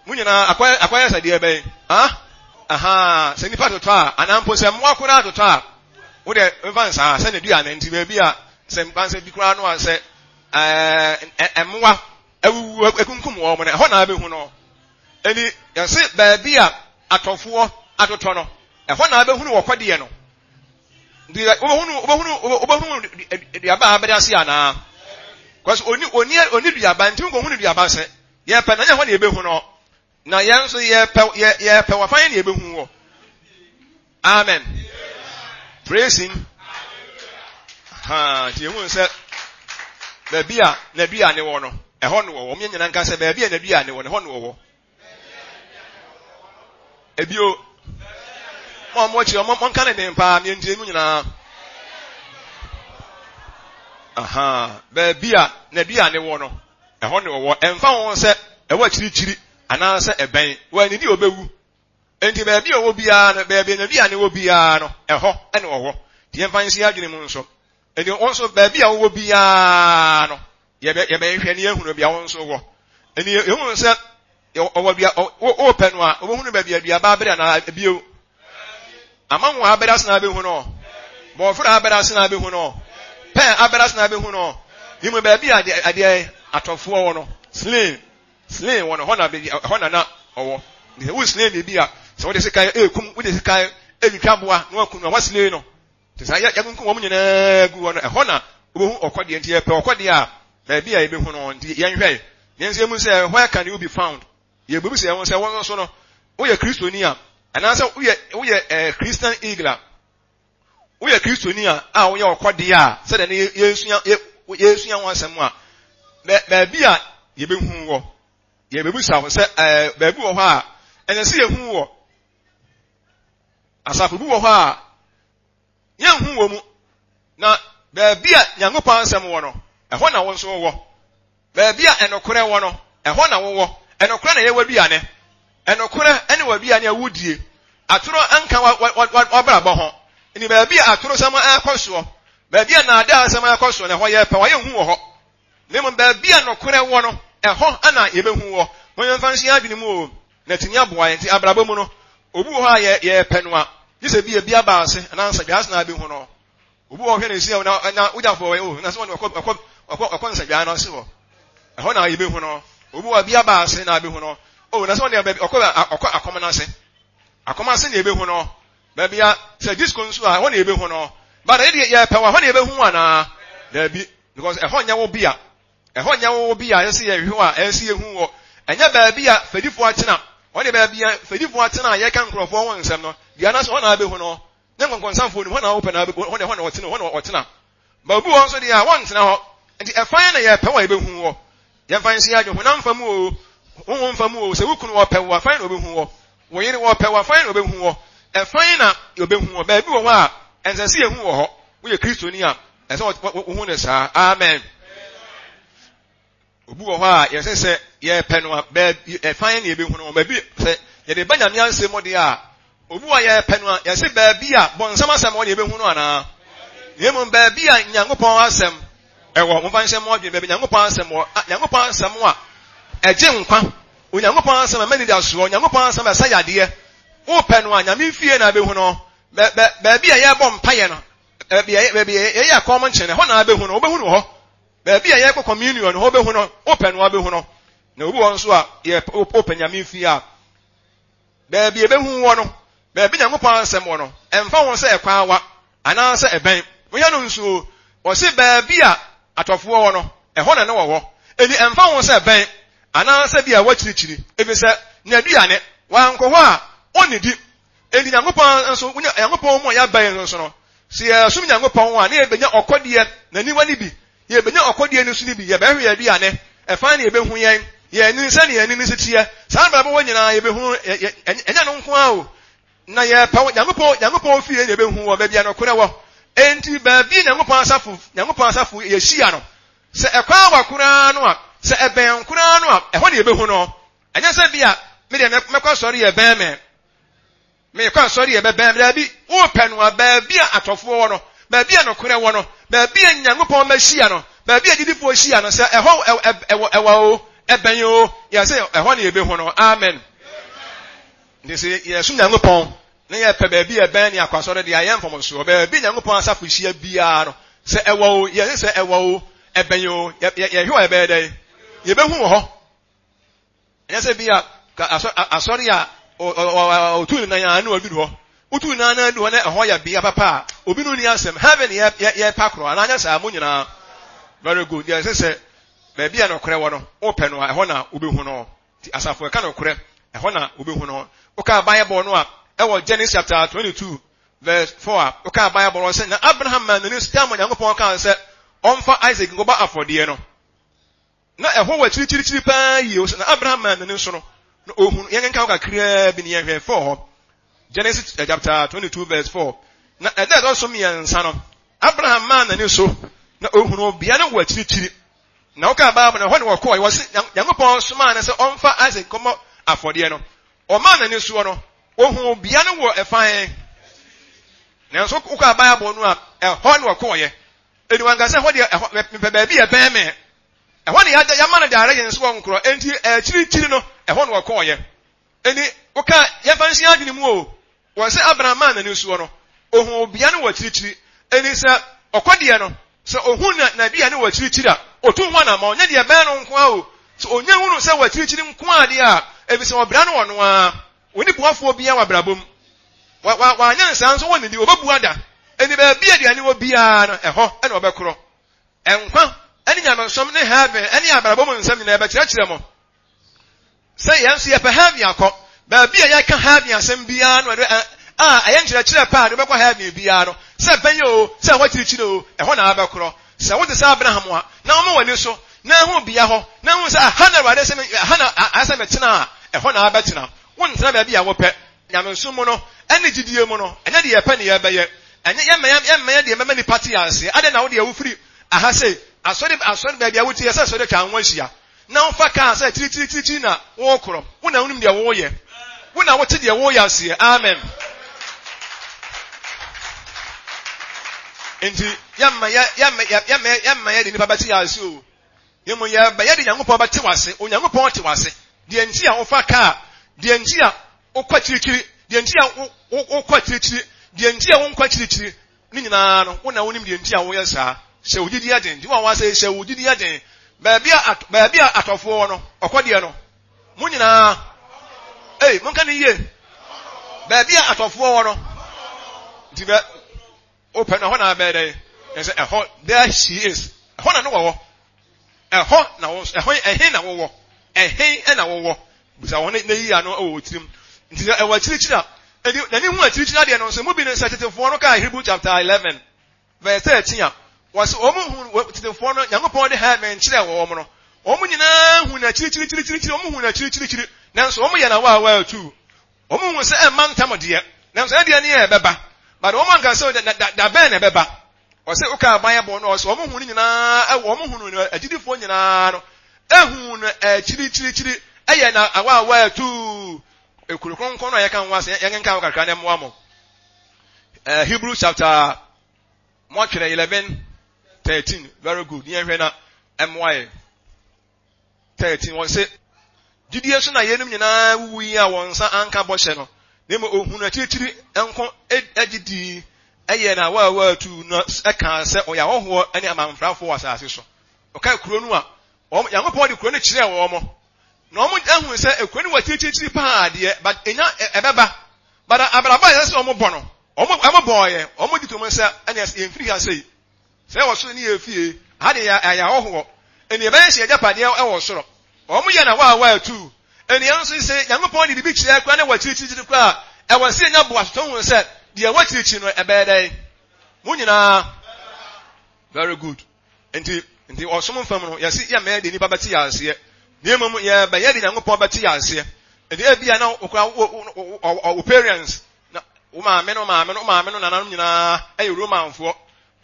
mo nyinaa akɔyɛ akɔyɛ sɛ deɛ bɛyɛ, ah, aha, sɛ nipa totɔ a, anaa mpo sɛ mmoa koraa totɔ a, wo deɛ mfa nsaa sɛ ne dua no nti baabi a sɛ mpa sɛ bi koraa no a sɛ ɛɛ mmoa awuwu akunkum wɔn no, ɛhɔ na abɛhu no. Enti yɛse baabi a atɔfoɔ atotɔ no, ɛhɔ na wobɛhunu wɔkɔdeɛ no. Nti wobɛhunu wobɛhunu wobɛhunu duaba a abɛde ase anaa? Kɔs oni oni oni duaba nti wokɔhunu duaba sɛ yɛpɛ na nyɛ hɔ na yɛbɛhu no. Na yɛn nso yɛpɛ yɛ yɛpɛ wɔfa yɛn na yɛbɛhu wɔ. Amen. Praise him. Ha, nti yɛhu sɛ baabi a n'aduane wɔ no, ɛhɔ no wɔ. Wɔn nyinaa nka sɛ baabi a n'aduane wɔ no, ɛhɔ no wɔ hɔ. Ebio, mo a mo akyi, mo nka ne den paa, mientie mu nyinaa. Aha, baabi a n'aduane wɔ no, ɛhɔ no wɔ hɔ. Ɛmfa ho sɛ ɛwɔ akyirikyiri anaasɛ ɛbɛn, wɔanidi obewu. Enti baabi a ɔwɔ biara no, baabi a n'aduane wɔ biara no, ɛhɔ na ɔwɔ. Nti yɛmfa nsi adwene mu nso. Enti wo nso, baabi a wowɔ biara no, yɛbɛ yɛbɛhwɛ ne yɛahunu baabi a wo nso wɔ. Enti yɛhunu sɛ ɔwɔ dua wopɛ no a, wobɛhunu baabi a duaba abere anaa bio. Amanwa abere ase na abɛhu no. Bɔɔforo abere ase na abɛhu no. Pɛn abere ase na abɛhu no. Yimu baabi a adeɛ adeɛ atɔfoɔ wɔ no, slain, slain wɔ no, ɛhɔ na ɛhɔ na na ɔwɔ. Nti sɛ wo slain biribi a, sɛ wode sekan ekum, wode sekan etwitwa aboa na wakum no a, waslain no. Nti saa yɛkunkum wɔn nyinaa gu hɔ no, ɛhɔ na wobɛhu ɔkɔdeɛ. Nti yɛpɛ ɔkɔdeɛ a, baabi a yɛbɛhu no, nti yɛnhwɛ. Yɛn nso yɛmu sɛ, where can you be found? Yɛbɛbisa yɛn ho sɛ, wɔn nso no, woyɛ Kristoni a, anaasɛ woyɛ woyɛ eh, Christian eagle a, woyɛ Kristoni a, a woyɛ ɔkɔdeɛ a, sɛdeɛ ne yɛsua yɛsua ho asɛm a, baabi a yɛbɛhu wɔ, yɛbɛbisa wo sɛ ɛɛ baabi wɔ hɔ a, ɛsɛ sɛ yɛhu wɔ. Asafo bi wɔ hɔ a, yɛnhu wɔ mu. Na baabi a Nyankopɔn asɛm wɔ no, ɛhɔ na wo nso wowɔ. Baabi a ɛnokorɛ wɔ no, ɛhɔ na wowɔ. Ɛnokorɛ na ɛyɛ w'aduane. Ɛnokorɛ ne w'aduane a wodie. Atorɔ nka w'abrabɔ ho. Nti baabi a atorosɛm ɛrekɔ soɔ, baabi a nnaadaasɛm ɛrekɔ soɔ no, ɛhɔ yɛpɛ wɔ, yɛnhu wɔ hɔ. Na mmom baabi a nokorɛ wɔ no, ɛhɔ na yɛbɛhu wɔ. Mo yɛmfa nhyɛ yɛn adwene mu o, na atumi aboa yɛn. Nti abrabɔ mu no, obi wɔ hɔ a yɛ, yɛpɛ no a, gye sɛ bi ebi aba ase anaa nsadwaa ase na abɛhu no. Obi wɔ hɔ hwɛ ne si na na wogyafoɔ wɔ o, na sɛ wɔn ɔkɔ ɔkɔ ɔkɔ ɔkɔ nsadwaa no ase hɔ. Ɛhɔ na yɛbɛhu no. Obi wɔ bi aba ase na abɛhu no. O, na sɛ wɔn baabi ɔkɔ ɔkɔ akɔm no ase. Akɔm ase na yɛbɛhu no. Baabi a sɛ disco nso a ɛhɔ na yɛbɛhu no. But yɛde yɛpɛ wɔ ɛhɔ na yɛbɛhu anaa? Daabi. Because ɛhɔ nyɛ wo bea. Ɛhɔ nyɛ wo bea a ɛsɛ yɛhwɛ a ɛsɛ yɛhu wɔ. Ɛnyɛ baabi a fɛdifoɔ atena. Hɔ de baabi a fɛdifoɔ atena a yɛka nkurɔfoɔ ho nsɛm no, deɛ anaasɛ hɔ na abɛhu no. Ne nkɔnkɔnsafoɔ no, hɔ na wopɛ na abɛhu, hɔ na hɔ na ɔtena, hɔ na ɔtena. Ba obi wɔ hɔ nso deɛ a wɔntena hɔ. Nti ɛfa yɛn na yɛpɛ wɔ a yɛbɛhu wɔ. Yɛmfa nhyɛ yɛn adwene honam fa mu o, honhom fa mu o, sɛ wo kunu ɔpɛ wo a, fa yɛn na ɔbɛhu wɔ. Wo yere ɔpɛ wo a, fa yɛn na ɔbɛhu wɔ. Ɛfa yɛn na yɛbɛhu wɔ. Baabi wɔ hɔ a, ɛnsɛ sɛ yɛhu wɔ hɔ. Woyɛ Kristoni a, ɛsɛ wohu no saa. Amen. Obi wɔ hɔ a yɛsɛ sɛ yɛpɛ no a baabi ɛfa yɛn na yɛbɛhu no baabi sɛ yɛde ba Nyame asɛm mu deɛ a obi wɔ yɛpɛ no a yɛsɛ baabi a bɔnsam asɛm wɔ na yɛbɛhu no anaa na mmom baabi a Nyankopɔn asɛm ɛwɔ momfa nhyɛ mo adwene baabi Nyankopɔn asɛm wɔ Nyankopɔn asɛm a ɛgye nkwa Onyankopɔn asɛm a ɛma anidasoɔ Onyankopɔn asɛm a ɛsa yadeɛ wopɛ no a Nyame fie na abɛhu no baabi a yɛbɔ mpaeɛ no baabi a yɛyɛ akɔm nkyɛn ɛhɔ na abɛhu no wobɛhu no hɔ Baabi a yɛkɔ communion no hɔ bɛhu no, wopɛ no abɛhu no. Na obi wɔ nso a yɛ wopɛ Nyame fie a, baabi ɛbɛhu wɔ no, baabi Nyankopɔn asɛm wɔ no, ɛmfa ho sɛ ɛkwan awa anaasɛ ɛbɛn. Woyɛ no nso, wɔse baabi a atɔfoɔ wɔ no, ɛhɔ na ne wɔ hɔ. Enti ɛmfa ho sɛ ɛbɛn anaasɛ bi a wakyirikyiri, efisɛ n'aduane, wankɔ hɔ a, ɔnnidi. Enti Nyankopɔn nso, Nyankopɔn mu a yɛaba yi nso no, sɛ yɛsom Nyankopɔn a, na yɛbɛnya ɔkɔdeɛ n'aniwa no bi. Yɛbɛnya ɔkɔdeɛ no su no bi. Yɛbɛhwɛ yɛn aduane, ɛfan na yɛbɛhu yɛn, yɛn ani sɛdeɛ yɛn ani no si teɛ. Saa abrabɔ wɔ nyinaa yɛbɛhu, ɛnyɛ no nko ara o. Na yɛpɛ Nyankopɔn, Nyankopɔn fie na yɛbɛhu wɔ baabi a nokorɛ wɔ. Enti baabi a Nyankopɔn asafo, Nyankopɔn asafo yɛhyia no, sɛ ɛkwan awa koraa no a, sɛ ɛbɛn koraa no a, ɛhɔ na yɛbɛhu no. Ɛnyɛ sɛ bi a me deɛ mɛkɔ asɔre yɛ bɛn me. Mekɔ asɔre yɛ bɛbɛn me. Daabi, wopɛ no a, baabi a atɔfoɔ wɔ no, baabi a nokorɛ wɔ no, baabi a Nyankopɔn mma hyia no, baabi a gyidifoɔ hyia no, sɛ ɛhɔ ɛwɔ ɛwɔ o, ɛbɛn o, yɛ sɛ ɛhɔ na yɛbɛhu no. Amen. Nti sɛ yɛsom Nyankopɔn na yɛpɛ baabi a ɛbɛn ne akɔ asɔre deɛ a, yɛ mfomsoɔ. Baabi Nyankopɔn asafo hyia biara no, sɛ ɛwɔ o, yɛse sɛ ɛwɔ o, ɛbɛn o, yɛhwɛ wɔ yɛbɛyɛ dɛn? Yɛbɛhu wɔ hɔ. Ɛnyɛ sɛ bi a asɔre a ɔtu ne nan a na waduru hɔ. Wotu ne nan na adu hɔ na ɛhɔ yɛ bea papa a, obi no ni asɛm. Heaven yɛ yɛ pa korɔ anaa nyɛ saa mo nyinaa. Very good. Deɛ ɛsɛ sɛ baabi a nokorɛ wɔ no, wopɛ no a ɛhɔ na wobɛhu no. Nti asafo ɛka nokorɛ, ɛhɔ na wobɛhu no. Wokaa Bible no a, ɛwɔ Genesis chapter 22 verse 4 a, wokaa Bible no sɛ na Abraham maa n'ani so tam Onyankopɔn kaa sɛ ɔmfa Isaac nkɔbɔ afɔdeɛ no. Na ɛhɔ wɔ akyirikyirikyiri paa yie. Ɔsɛ na Abraham maa n'ani so no, na ohunu. Yɛnkenkan hɔ kakraa bi ne yɛnhwɛ 4 hɔ. Genesis eh, chapter 22 verse 4. Na ɛda ɛtɔ so mmiɛnsa no, Abraham maa n'ani so na ohunu bea no wɔ akyirikyiri. Na wokaa Bible no, ɛhɔ ne wɔkɔɔ. Wɔse Nyankopɔn somaa no sɛ ɔmfa Isaac nkɔmmɔ afɔdeɛ no. Ɔmaa n'ani soɔ no, ohuu bea no wɔ ɛfan. Nanso wokaa Bible no a, ɛhɔ ne wɔkɔɔyɛ. Enti wanka sɛ, Ɛhɔ deɛ, ɛhɔ, mepɛ baabi a ɛbɛn me. Ɛhɔ na yɛada, yɛama no direction sɛ ɔnkorɔ. Enti akyirikyiri no, ɛhɔ na ɔkɔɔeɛ. Enti woka, yɛmfa nhyɛ adwene mu o, wɔ sɛ Abraham maa n'ani soɔ no, ohuu bea no wɔ akyirikyiri. Enti sɛ ɔkɔ deɛ no, sɛ ohu na, n'aduane wɔ akyirikyiri a, Otu ho anammɔn, nyɛ deɛ ɛbɛn no nko ara o. Sɛ onya hunu sɛ wɔ akyirikyiri nko ara deɛ a, efisɛ ɔbra no ɔno ara. Onni boafoɔ biara wɔ abrabɔ mu. Wa, wa, wanyɛ no saa nso wɔnnidi, ɔbɛbu ada. Enti baabi a aduane wɔ biara no, ɛhɔ na ɔbɛkorɔ. Nkwa ne nyamesom ne heaven ne abrabɔ mu nsɛm nyinaa ɛbɛkyerɛkyerɛ mo sɛ yɛn nso yɛpɛ heaven akɔ. Baabi a yɛka heaven asɛm biara no, a ɛyɛ nkyerɛkyerɛ pa a de bɛkɔ heaven biara no, sɛ bɛyɛ o, sɛ ɛhɔ akyirikyiri o, ɛhɔ na abɛkorɔ. Sɛ wote sɛ Abraham a, na woma w'ani so, na ehu bea hɔ, na ehu sɛ aha na Awurade sɛ me, aha na ayɛ sɛ metena a, ɛhɔ na abɛtena. Wontena baabi a wopɛ. Nyamesom mu no, ɛne gyidie mu no, ɛnyɛ deɛ yɛpɛ ne yɛbɛyɛ. Ɛnyɛ, yɛmma, yɛmma yɛ deɛ ɛbɛma nnipa te aseɛ. Adɛn na wo deɛ wofiri aha sei, asɔre, asɔre, baabi a wote yɛ sɛ asɔre atwa wo ho ahyia, na wofa kaa sɛ kyirikyirikyirikyiri na worekorɔ. Wo na wonim deɛ woreyɛ. Wo na wote deɛ woreyɛ aseɛ. Amen. Nti, yɛmma yɛ, yɛmma, yɛmma, yɛmma yɛ de nnipa bɛte yɛ ase o. Na mmom yɛbɛyɛ de Nyankopɔn bɛte w'ase. Onyankopɔn te w'ase. Deɛ nti a wofa kaa, deɛ nti a wokɔ akyirikyiri, deɛ nti a wokɔ akyirikyiri, deɛ nti a wonkɔ akyirikyiri, ne nyinaa no, wo na wonim deɛ nti a woyɛ saa. Hyɛ wo gyidie den. Nti wo a wɔasɛ hyɛ wo gyidie den. Baabi a baabi a atɔfoɔ wɔ no, ɔkɔ deɛ no. Mo nyinaa, ei, monka ne yie. Baabi a atɔfoɔ wɔ no, nti bɛ Wopɛ no, ɛhɔ na abɛyɛ dɛn? Ɛsɛ ɛhɔ, there she is. Ɛhɔ na no wɔwɔ. Ɛhɔ na wo, ɛhɔ, ɛhe na wowɔ? Ɛhe na wowɔ? Bisa wɔn na yi ano wɔ wɔ tirim. Nti sɛ ɛwɔ akyirikyiri a, ɛdi n'ani hu akyirikyiri adeɛ no nso, mu bi no sɛ tetefoɔ no kaa Hebrew chapter 11 verse 13 a, wɔsɛ wɔn hu tetefoɔ no, Nyankopɔn de heaven kyerɛ wɔn no, wɔn nyinaa hu no akyirikyirikyirikyiri, wɔn hu no akyirikyirikyiri, nanso wɔn yɛ na wɔa wɔatu. Wɔn hu sɛ ɛmma ntɛm deɛ, nanso ɛdeɛ ne yɛ ɛbɛba. But wɔn anka sɛ da, da, da bɛn na ɛbɛba. Ɔsɛ woka Bible no, ɔsɛ wɔn hu no nyinaa, wɔn hu no agyidifoɔ nyinaa no, ehu no akyirikyirikyiri, ɛyɛ na awaawa atuu. Ekuro kronkron no a yɛka ho asɛm, yɛnkenkan ho kakra na ɛmmoa mo. Uh, Hebrew chapter moatwerɛ 11 13 very good yɛnhwɛ na ɛmmoa yɛn. 13, wɔse, Gyidie so na yeinom nyinaa wuwui a wɔn nsa anka bɔhyɛ no, na mmom ohunu akyirikyiri nko gye dii, yɛɛ no awaawa tuu no kaa sɛ ɔyɛ ahɔhoɔ ne amanfrafoɔ wɔ asase so. Ɔkae kuro no a, wɔn, Nyankopɔn de kuro no kyerɛɛ wɔn, na wɔn ahu sɛ kuro no wɔ akyirikyirikyiri paa deɛ, but enya ɛbɛba. But abrabɔ a ɛsɛ sɛ wɔn bɔ no, wɔn, wɔn bɔɔyɛ, wɔn gye tom sɛ ɛne yɛmfiri ha sei. Sɛ ɛwɔ soro ne yɛ fie, ha de yɛayɛ ahɔhoɔ. Ɛnni yɛbɛyɛ sɛ yɛagyapadeɛ wɔ soro. Wɔn yɛ na waa atuu. Ɛnni yɛn nso sɛ Nyankopɔn de biribi kyerɛ koraa na ɛwɔ akyirikyirikyiri koraa a, ɛwɔ sɛ yɛnya boasetɔ hu sɛ deɛ ɛwɔ akyirikyiri no ɛbɛyɛ dɛn? Mo nyinaa. Very good. Nti, nti ɔsom fam no, yɛse yɛmmɛyɛ deɛ nnipa bɛte yɛn aseɛ, na mmom yɛbɛyɛ deɛ Nyankopɔn bɛte yɛn aseɛ. Nti ebia na wokora wo, wo, wo parents Na wo maame no maame no maame no nananom nyinaa yɛ Romanfoɔ.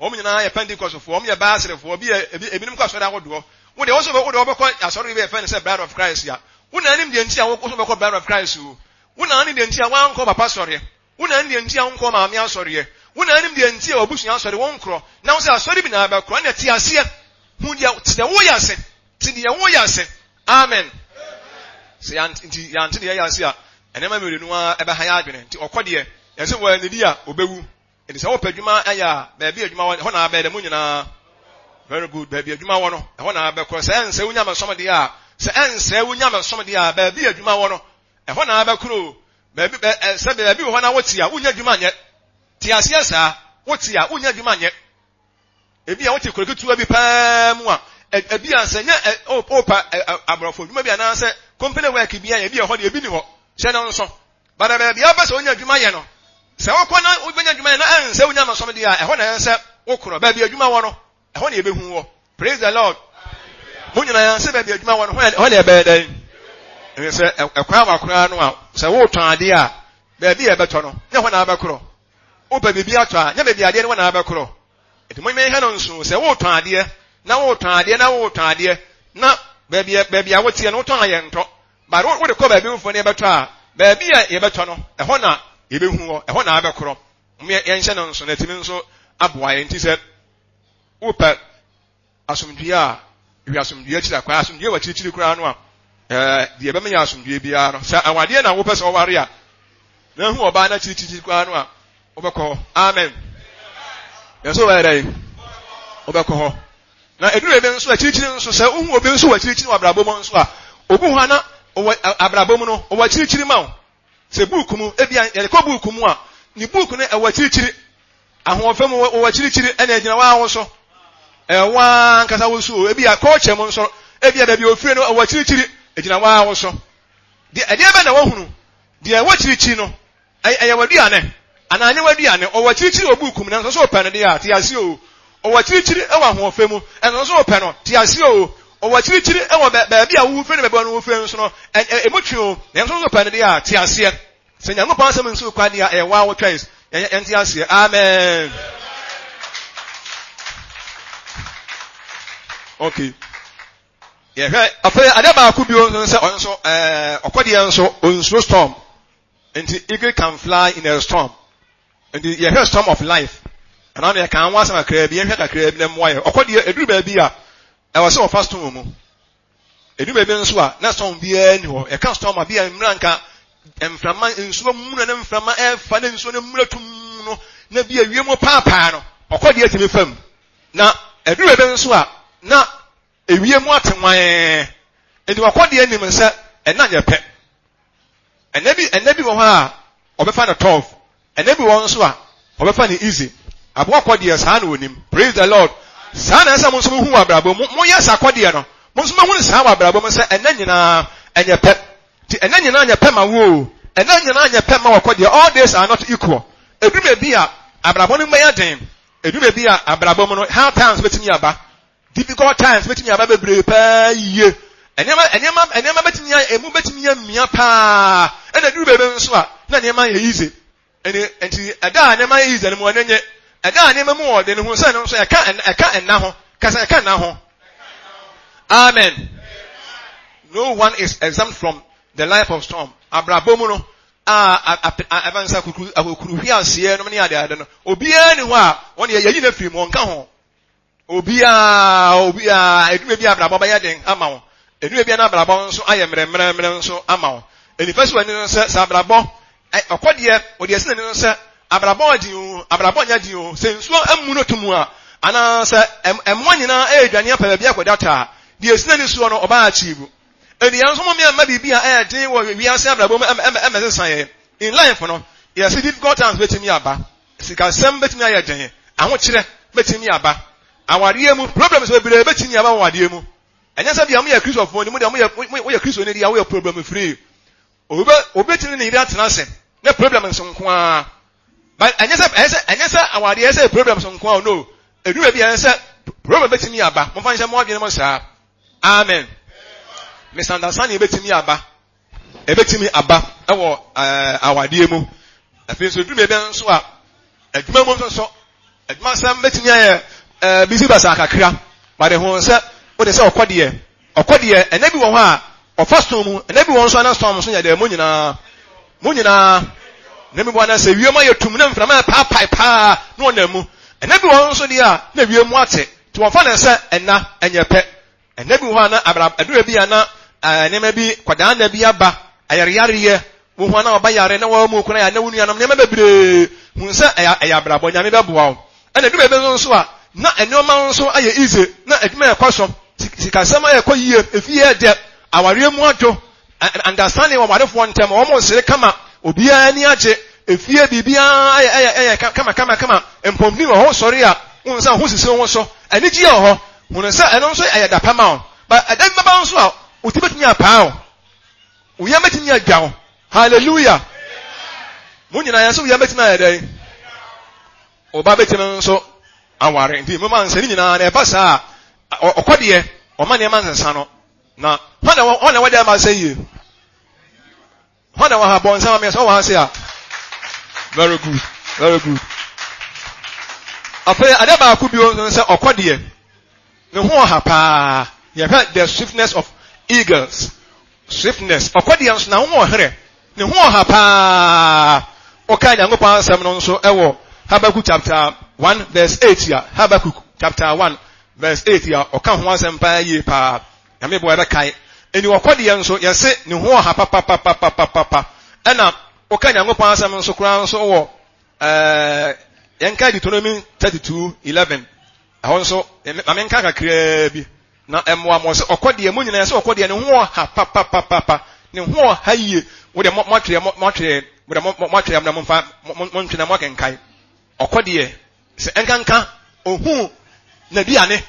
Wɔn nyinaa yɛ Pentecostfoɔ. Wɔn yɛ Baasrefoɔ. Ebi yɛ ebi ebinom kɔ asɔre ahodoɔ. Wo deɛ wo nso wo deɛ wobɛkɔ asɔre bi a yɛfrɛ no sɛ Bride of Christ a. Wo na anim deɛ nti a wo nso wobɛkɔ Bride of Christ o. Wo na anim deɛ nti a woankɔ papa sɔreɛ. Wo na anim deɛ nti a wonkɔ maame asɔreɛ. Wo na anim deɛ nti a w'abusua asɔre wonkorɔ. Na wo sɛ asɔre bi na abɛkorɔ. Ɛnna te aseɛ. Hu deɛ te deɛ woyɛ ase. Te deɛ woyɛ ase. Amen. Sɛ yɛante nti yɛante deɛ yɛyɛ ase a, nneɛma mmienu ara ɛbɛha yɛn adwene. Nti ɔkɔ deɛ, yɛsɛ wɔannidi a, ɔbɛwu. Nti sɛ wopɛ adwuma ayɛ a, baabi adwuma wɔ, ɛhɔ na abɛyɛ dɛ mo nyinaa. Very good. Baabi adwuma wɔ no, ɛhɔ na abɛkorɔ. Sɛ ɛnsɛ wo nyamesom deɛ a, sɛ ɛnsɛ wo nyamesom deɛ a, baabi adwuma wɔ no, ɛhɔ na abɛkorɔ o. Baabi, bɛ, sɛ baabi wɔ hɔ na wote a, wonnya adwuma nyɛ. Te aseɛ saa, wote a, wonnya adwuma nyɛ. Ebia wote kuro ketewa bi paa mu a, ebia sɛ nyɛ wopa aborɔfo adwuma bi anaasɛ company work bi a ebi ɛhɔ deɛ ebi ni hɔ. Hyɛ no nso. Bada baabi a wopɛ sɛ wonya adwuma yɛ no, sɛ wokɔ na wobɛnya adwuma yɛ na ɛnsɛ wonya amasom deɛ a, ɛhɔ na ɛsɛ sɛ wokorɔ. Baabi adwuma wɔ no, ɛhɔ na yɛbɛhu wɔ. Praise the Lord. Mo nyinaa sɛ baabi adwuma wɔ no, ɛhɔ na ɛbɛyɛ dɛn? Ɛsɛ sɛ ɛkwan wa koraa no a, sɛ wotɔn adeɛ a, baabi a ɛbɛtɔ no, nyɛ hɔ na abɛkorɔ. Wopɛ biribi atɔ a, nyɛ baabi adeɛ no wɔ na abɛkorɔ. Enti momma yɛnhwɛ no nso, sɛ woretɔn adeɛ, na woretɔn adeɛ, na woretɔn adeɛ, na baabi a, baabi a woteɛ no, wotɔn a yɛntɔ. But wode kɔ baabi foforɔ na yɛbɛtɔ a, baabi a yɛbɛtɔ no, ɛhɔ na yɛbɛhu hɔ, ɛhɔ na abɛkorɔ. Momma yɛnhyɛ no nso na atumi nso aboa yɛn. Nti sɛ wopɛ Asomdwoeɛ a, hwɛ asomdwoeɛ akyiri akwan. Asomdwoeɛ wɔ akyirikyiri koraa no a, ɛɛ deɛ ɛbɛma yɛ asomdwoeɛ biara no, sɛ awadeɛ na wopɛ sɛ ɔware a, na ehu ɔbaa no akyirikyiri koraa no a, wobɛkɔ hɔ. Amen. Yɛn so wobɛyɛ dɛn? Wobɛkɔ hɔ. Na ɛduru baabi nso akyirikyiri nso, sɛ wohu obi nso wɔ akyirikyiri wɔ abrabɔ mu nso a, obi hɔ a na ɔwɔ abrabɔ mu no, ɔwɔ akyirikyiri ma wo. Sɛ buuku mu, ebia yɛde kɔ buuku mu a, ne buuku no ɛwɔ akyirikyiri. Ahoɔfɛ mu wɔ akyirikyiri ɛna ɛgyina waa wo so. Ɛwɔ waa ankasa wo so. Ebia culture mu nso, ebia baabi ofiri no ɛwɔ akyirikyiri, ɛgyina waa wo so. Deɛ ɛdeɛ bɛ na wahunu, deɛ ɛwɔ akyirikyiri no, Ɛyɛ w'aduane anaa ɛnyɛ w'aduane? Ɔwɔ akyirikyiri wɔ buuku mu, nanso sɛ wopɛ no deɛ a, te aseɛ o. Ɔwɔ akyirikyiri wɔ ahoɔfɛ mu, nanso sɛ wopɛ no, te aseɛ o. Ɔwɔ akyirikyiri wɔ baabi a wofiri ne baabi a wofiri nso no, emu twe o, nanso sɛ wopɛ no deɛ a, te aseɛ. Sɛ Nyankopɔn asɛm nsi wo kwan deɛ a, ɛyɛ woa wo choice. Yɛnte aseɛ. Amen. Okay. Yɛhwɛ afei adeɛ baako bio nso sɛ ɔno nso ɛɛ ɔkɔdeɛ nso onsuro storm. Nti eagle can fly in a storm. Nti yɛhwɛ storm of life. Ɛna no yɛka ho asɛm kakraa bi, yɛhwɛ kakraa bi na mmoa yɛ. Ɔkɔ deɛ ɛduru baabi a ɛwɔ sɛ ɔfa storm mu. Ɛduru baabi nso a na storm biara nni hɔ. Yɛka storm a bi a mmira nka mframa nsuo muna ne mframa ɛfa ne nsuo no mmira tum no na bi a wiem paapaa no. Ɔkɔ deɛ tumi fam. Na ɛduru baabi nso a na ewiem ate nwann. Nti ɔkɔ deɛ nim sɛ ɛna nyɛ pɛ. Ɛnna bi ɛnna bi wɔ hɔ a ɔbɛfa no tough. Ɛnna bi wɔ hɔ nso a ɔbɛfa no easy. Aboa kɔ deɛ saa na onim. Praise the Lord. Saa na ɛsɛ mo nso mo hu wɔ abrabɔ mu. Mo yɛ saa kɔ deɛ no. Mo nso mo hu saa wɔ abrabɔ mu sɛ ɛnna nyinaa ɛnyɛ pɛ. Ti ɛnna nyinaa nyɛ pɛ ma wo o. Ɛnna nyinaa nyɛ pɛ ma wɔkɔ deɛ. All days are not equal. Edu baabi a abrabɔ no bɛyɛ den. Edu baabi a abrabɔ mu no hard times betumi aba. Difficult times betumi aba bebree paa yie. Nneɛma nneɛma nneɛma betumi ayɛ emu betumi amia paa. Ɛna duru baabi nso a na nneɛma yɛ easy. Ɛne nti ɛda a nneɛma yɛ easy no mu ɛne nye. Ɛda a nneɛma mu wɔ den ho sɛ no nso ɛka ɛka ɛnna ho. Kasa ɛka ɛnna ho. Amen. No one is exempt from the life of storm. Abrabɔ mu no a ɛbɛn sɛ akukuru akukuru hwiaseɛ nom ne adeade no obiara ni hɔ a wɔn yɛ yɛyi no afiri mu wɔn ka ho. Obiara, obiara, edwuma bi abrabɔ bɛyɛ den ama wo. Edwuma bi n'abrabɔ nso ayɛ mmerɛmmerɛmmerɛ nso ama wo. Nifa si w'ani no sɛ, sɛ abrabɔ, ɔkɔ deɛ, ɔde asi n'ani no sɛ, abrabɔ ɔden o, abrabɔ nyɛ den o, sɛ nsuo ammu no to mu a, anaa sɛ mmoa nyinaa ɛredwane apɛ baabi akɔda taa a, deɛ esi n'ani soɔ no, ɔbaa achieve. Enti yɛn nso momma yɛmma biribi a ɛyɛ den wɔ wiase abrabɔ mu ɛmmɛsesa yɛn. In life no, yɛse difficult times bɛtumi aba. Sikasɛm betumi ayɛ den, ahokyerɛ betumi aba awareɛ mu, problems bebree betumi aba wɔ awareɛ mu. Ɛnyɛ sɛ bia moyɛ Kristofoɔ ni, mo deɛ moyɛ woyɛ Kristoni deɛ woyɛ problem free. Obi bɛ obi betumi ne ne yere atena ase ne problems nko ara. But ɛnyɛ sɛ ɛnyɛ sɛ ɛnyɛ sɛ awareɛ sɛ problems nko ara no. Edu baabi a ɛnyɛ sɛ problem betumi aba. Momfa nhyɛ mo adwene mu saa. Amen. Misunderstanding betumi aba. Ebetumi aba wɔ awadeɛ mu. Afei nso dwuma bi nso a adwuma mu nso so adwumasɛm betumi ayɛ ɛɛ bisi basa kakra. Bade ho sɛ wode sɛ ɔkɔ deɛ ɔkɔ deɛ ɛnɛ bi wɔ hɔ a ɔfa sɔn mu ɛnɛ bi wɔ nso ana sɔn so yɛ deɛ mo nyinaa mo nyinaa na mi bɔ ana sɛ wiem ayɛ tum na mframa yɛ paapae paa na ɔnam mu ɛnɛ bi wɔ hɔ nso deɛ a na wiem ate nti wɔfa ne sɛ ɛna ɛnyɛ pɛ Nna bi wɔ hɔ a na abra ɛduru bi a na nneɛma bi kwadaa nna bi aba ayareyareɛ wohu a na ɔba yare na wɔn mu kora yɛ na wo nuanom nneɛma bebree hu sɛ ɛyɛ ɛyɛ abrabɔ nyame bɛboa wo ɛna ɛduru baabi nso a na nneɛma nso ayɛ easy na adwuma ɛkɔ so sikasɛm ayɛ kɔ yie efie ɛdɛ awareɛ mu adwo understanding wɔ awarefoɔ ntɛm wɔn nsere kama obiara ani agye efie biribiara ayɛ ɛyɛ ɛyɛ kama kama kama mpɔmni wɔ hɔ sɔre a wɔn nsa ho sisi wɔn so anigye wɔ hɔ Hunu sɛ ɛno nso yɛ da pa ma wo. But ɛda bi bɛba nso a, wo ti bɛtumi apaa wo. Wo yam bɛtumi adwa wo. Hallelujah. Mo nyinaa yɛn nso wo yam bɛtumi ayɛ dɛn? Wo ba bɛtumi nso aware. Nti mo ma nsɛ ne nyinaa na ɛba saa a, ɔkɔ deɛ, ɔma nneɛma nsesa no. Na hɔn na hɔn na wɔde ama sɛ yie. Hwan na wɔ ha? Bɔ nsɛm amea sɛ ɔwɔ ha se a. Very good, very good. Afei adeɛ baako bio nso sɛ ɔkɔ deɛ ne ho ɔha paa. Yɛhwɛ the swiftness of eagles. Swiftness. Ɔkɔ deɛ nso na ho ɔherɛ. Ne ho ɔha paa. Ɔka Nyankopɔn asɛm no nso ɛwɔ Habakkuk chapter 1 verse 8 a Habakkuk chapter 1 verse 8 a ɔka ho asɛm paa yie paa. Nyame boa yɛbɛkae. Eni ɔkɔ deɛ nso yɛse ne ho ɔha papapapapapa. Ɛna woka Nyankopɔn asɛm nso koraa nso wɔ ɛɛ yɛnkae Deuteronomy 32:11. Ɛhɔ nso Ma menka kakraa bi na ɛmmoa mo. Sɛ ɔkɔ deɛ, mo nyinaa sɛ ɔkɔ deɛ ne ho ɔha papapapapa. Ne ho ɔha yie. Wo deɛ moatwerɛ, moatwerɛ, mo deɛ moatwerɛ na momfa montwe na moakenkan. Ɔkɔ deɛ, sɛ ɛnkanka ohuu n'aduane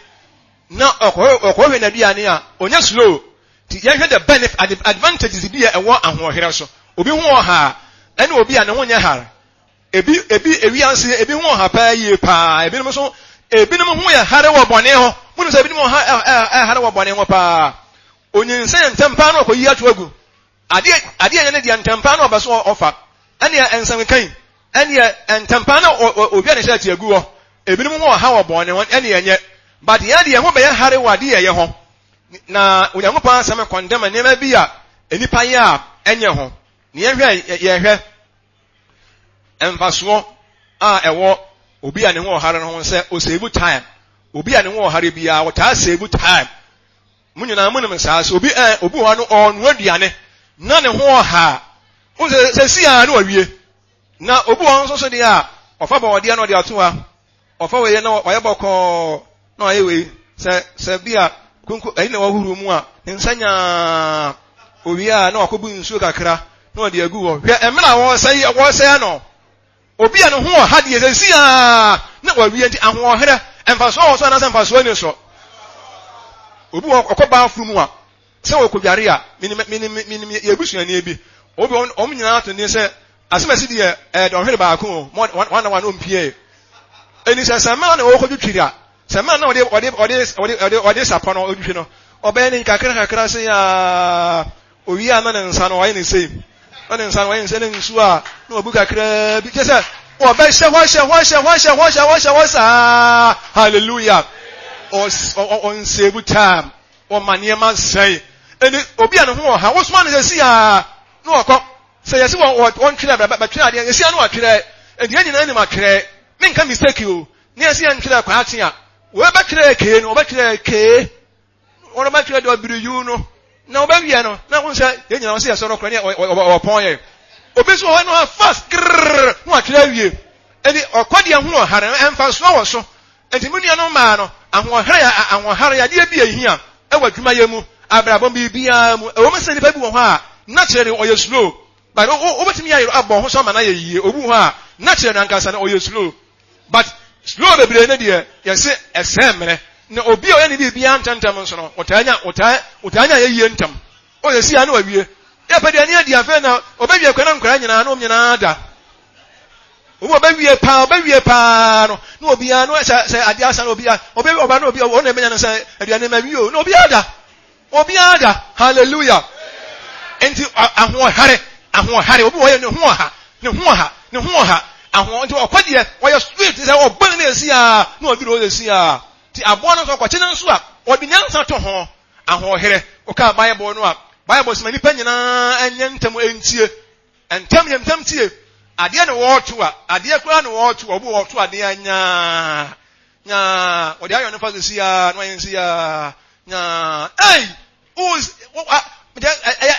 na ɔkɔhwɛ n'aduane a, ɔnyɛ slow. Nti yɛnhwɛ the benefit, advantages bi a ɛwɔ ahoɔherɛ so. Obi ho ɔha a, ɛne obi a ne ho nyɛ hare. Ebi, ebi, ewiase, ebi ho ɔha paa yie paa. Ebinom nso, ebinom ho yɛ hare wɔ bɔne ho. Monim sɛ ebinom ɔha, ɛ, ɛ, hare wɔ bɔne ho paa. Onyinsɛn ntɛm paa na ɔkɔyi ato agu. Adeɛ, adeɛ ɛnyɛ ne deɛ ntɛm paa na ɔbɛ so ɔfa. Ɛneɛ nsɛm yi, ɛneɛ ntɛm paa na owia ne hyɛ ati agu hɔ. Ebinom ho ɔha wɔ bɔne ho, ɛneɛ ɛnyɛ. But yɛn deɛ ho bɛyɛ hare wɔ adeɛ ɛyɛ ho. Na Onyankopɔn asɛm kɔndɛm nneɛma bi a nnipa yɛ a ɛnyɛ ho. Na yɛhwɛ, yɛhwɛ mfasoɔ a ɛwɔ obi a ne ho ɔhare no ho sɛ ɔsave time. Obi a ne ho ɔhare biara ɔtaa save time. Mo nyinaa monim saa sɛ obi ɛ obi wɔ hɔ no ɔnoa aduane na ne ho ɔha a wo sɛ sɛ si a na wawie. Na obi wɔ hɔ nso so deɛ a ɔfa bɔɔdeɛ na ɔde ato ha ɔfa wei na ɔyɛ bɔkɔɔ na ɔyɛ wei sɛ sɛ bi a konko ɛyi na wahuhuru mu a ne nsa nyaa owie a na wakɔbu nsuo kakra na ɔde agu hɔ. Hwɛ mmerɛ a wɔresɛe wɔresɛe ano. Obi a ne ho wɔ ha deɛ sɛ si a na wawie nti ahoɔherɛ mfasoɔ wɔ so anaasɛ mfasoɔ ni so. Obi wɔ ɔkɔ baaforo mu a sɛ wɔkɔdware a menim menim menim yɛ busuani bi obi wɔn wɔn nyinaa to ne sɛ asɛmasi deɛ ɛyɛ dɔnhwere baako o wɔn na wɔn mpie ɛni sɛ sɛ mmaa na wɔkɔdwitwiri a sɛ mmaa na wɔde wɔde wɔde wɔde wɔde wɔde sapɔ no ɔdwitwi no ɔbɛyɛ ne kakra kakra se yaa owie a na ne nsa no ɔyɛ ne sei na ne nsa no ɔyɛ ne sei ne nsuo a na wabu kakra bi kyɛ sɛ ɔbɛhyɛ hɔ hyɛ hɔ hyɛ hɔ hyɛ hɔ hyɛ hɔ hyɛ hɔ saa. Hallelujah. Ɔnsave time. Ɔma nneɛma nsɛe. Ɛni obi a ne ho wɔ ha wosoma no sɛ si a na ɔkɔ. Sɛ yɛsi wɔ wɔntwerɛ bɛtwerɛ adeɛ yɛsi a na watwerɛ. Ɛnti yɛn nyinaa nim atwerɛ. Menka mistake o. Ne yɛsi yɛn ntwerɛ kwaakye a wɔbɛtwerɛ kee no wɔbɛtwerɛ kee wɔbɛtwerɛ deɛ ɔbiri yiw no na wɔbɛwie no na wɔn sɛ yɛn nyinaa wɔsi yɛsɔrɔ korɔ ne ɔpɔn yɛ. Obi nso wɔ hɔ no fast grrrr na watwerɛ awie. Ɛnti ɔkɔ deɛ ho wɔ ha no ɛmfa soɔ wɔ so. Nti mu nuanom mmaa no ahoɔhare ahoɔhare adeɛ bi a ehia ɛwɔ adwumayɛ mu abrabɔ biribiara mu. Ɛwɔ mu sɛ nipa bi wɔ hɔ a naturally ɔyɛ slow but wobɛtumi ayɛ abɔ ho so ama no ayɛ yie. Obi wɔ hɔ a naturally ankasa no ɔyɛ slow but slow bebree no deɛ yɛse ɛsɛe mmerɛ. Na obi a ɔyɛ ne biribiara ntɛmntɛm nso no ɔtaa nya ɔtaa ɔtaa nya yɛ yie ntɛm. Ɔyɛ si a na wawie. Yɛpɛ deɛ ne adi afei na ɔbɛwie kwan na nkwadaa nyinaa na wɔn nyinaa da. Obi ɔbɛwie paa ɔbɛwie paa no na obiara no sɛ sɛ adeɛ asa na obiara ɔbɛwie ɔba na obi ɔna ɛbɛnya no sɛ aduane ma wie o na obiara da obiara da. Hallelujah. Nti ahoɔhare ahoɔhare obi wɔyɛ ne ho ɔha ne ho ɔha ne ho ɔha ahoɔ nti ɔkɔ deɛ ɔyɛ sweet sɛ ɔbɔ ne esi a na ɔduru ɔyɛ esi a ti aboa no nso ɔkɔkye no nso a ɔde nyansa to ho. Ahoɔherɛ ɔka Bible no a Bible sɛ ma nipa nyinaa nyɛ ntɛm ntie. Ntɛm yɛ ntɛm tie. Adeɛ na wɔreto a adeɛ koraa na wɔreto a obi wɔreto adeɛ a nyaa nyaa wɔde ayɔ no fa so si a na wɔayɛ nsi a nyaa ei ɛyɛ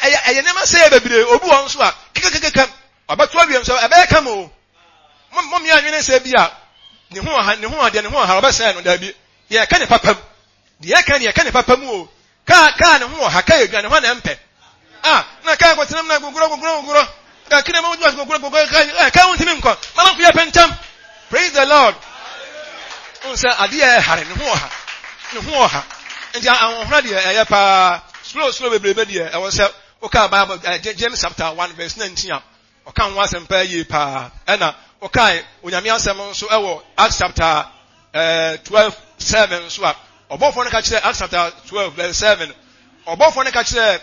ɛyɛ ɛyɛ nneɛma sɛ yɛ bebree. Obi wɔ nso a kekekeke ɔbɛto awie nso ɛbɛyɛ kama o. Mo mo mmea nwene sɛ bi a ne ho ɔha ne ho adeɛ ne ho ɔha ɔbɛsɛɛ no daabi. Yɛka ne papa mu. Deɛ yɛka ne yɛka ne papa mu o. Kaa kaa ne ho ɔha kaa edwa ne ho na mpɛ a na kaa kɔtena mu na gogoro gogoro gogoro kakra mu gogoro gogoro kaa kaa ho ntumi nkɔ mama nko yɛ pɛntɛm. Praise the Lord. N sɛ adeɛ ɛhare ne ho ɔha ne ho ɔha. Nti ahohora deɛ ɛyɛ paa. Slow slow bebrebe deɛ ɛwɔ sɛ wokaa Bible James chapter 1 verse 19 a ɔka ho asɛm paa yie paa. Ɛna ɔkae Onyame asɛm nso ɛwɔ Acts chapter 12 7 nso a ɔbɔfoɔ no ka kyerɛ Acts chapter 12 verse 7 ɔbɔfoɔ no ka kyerɛ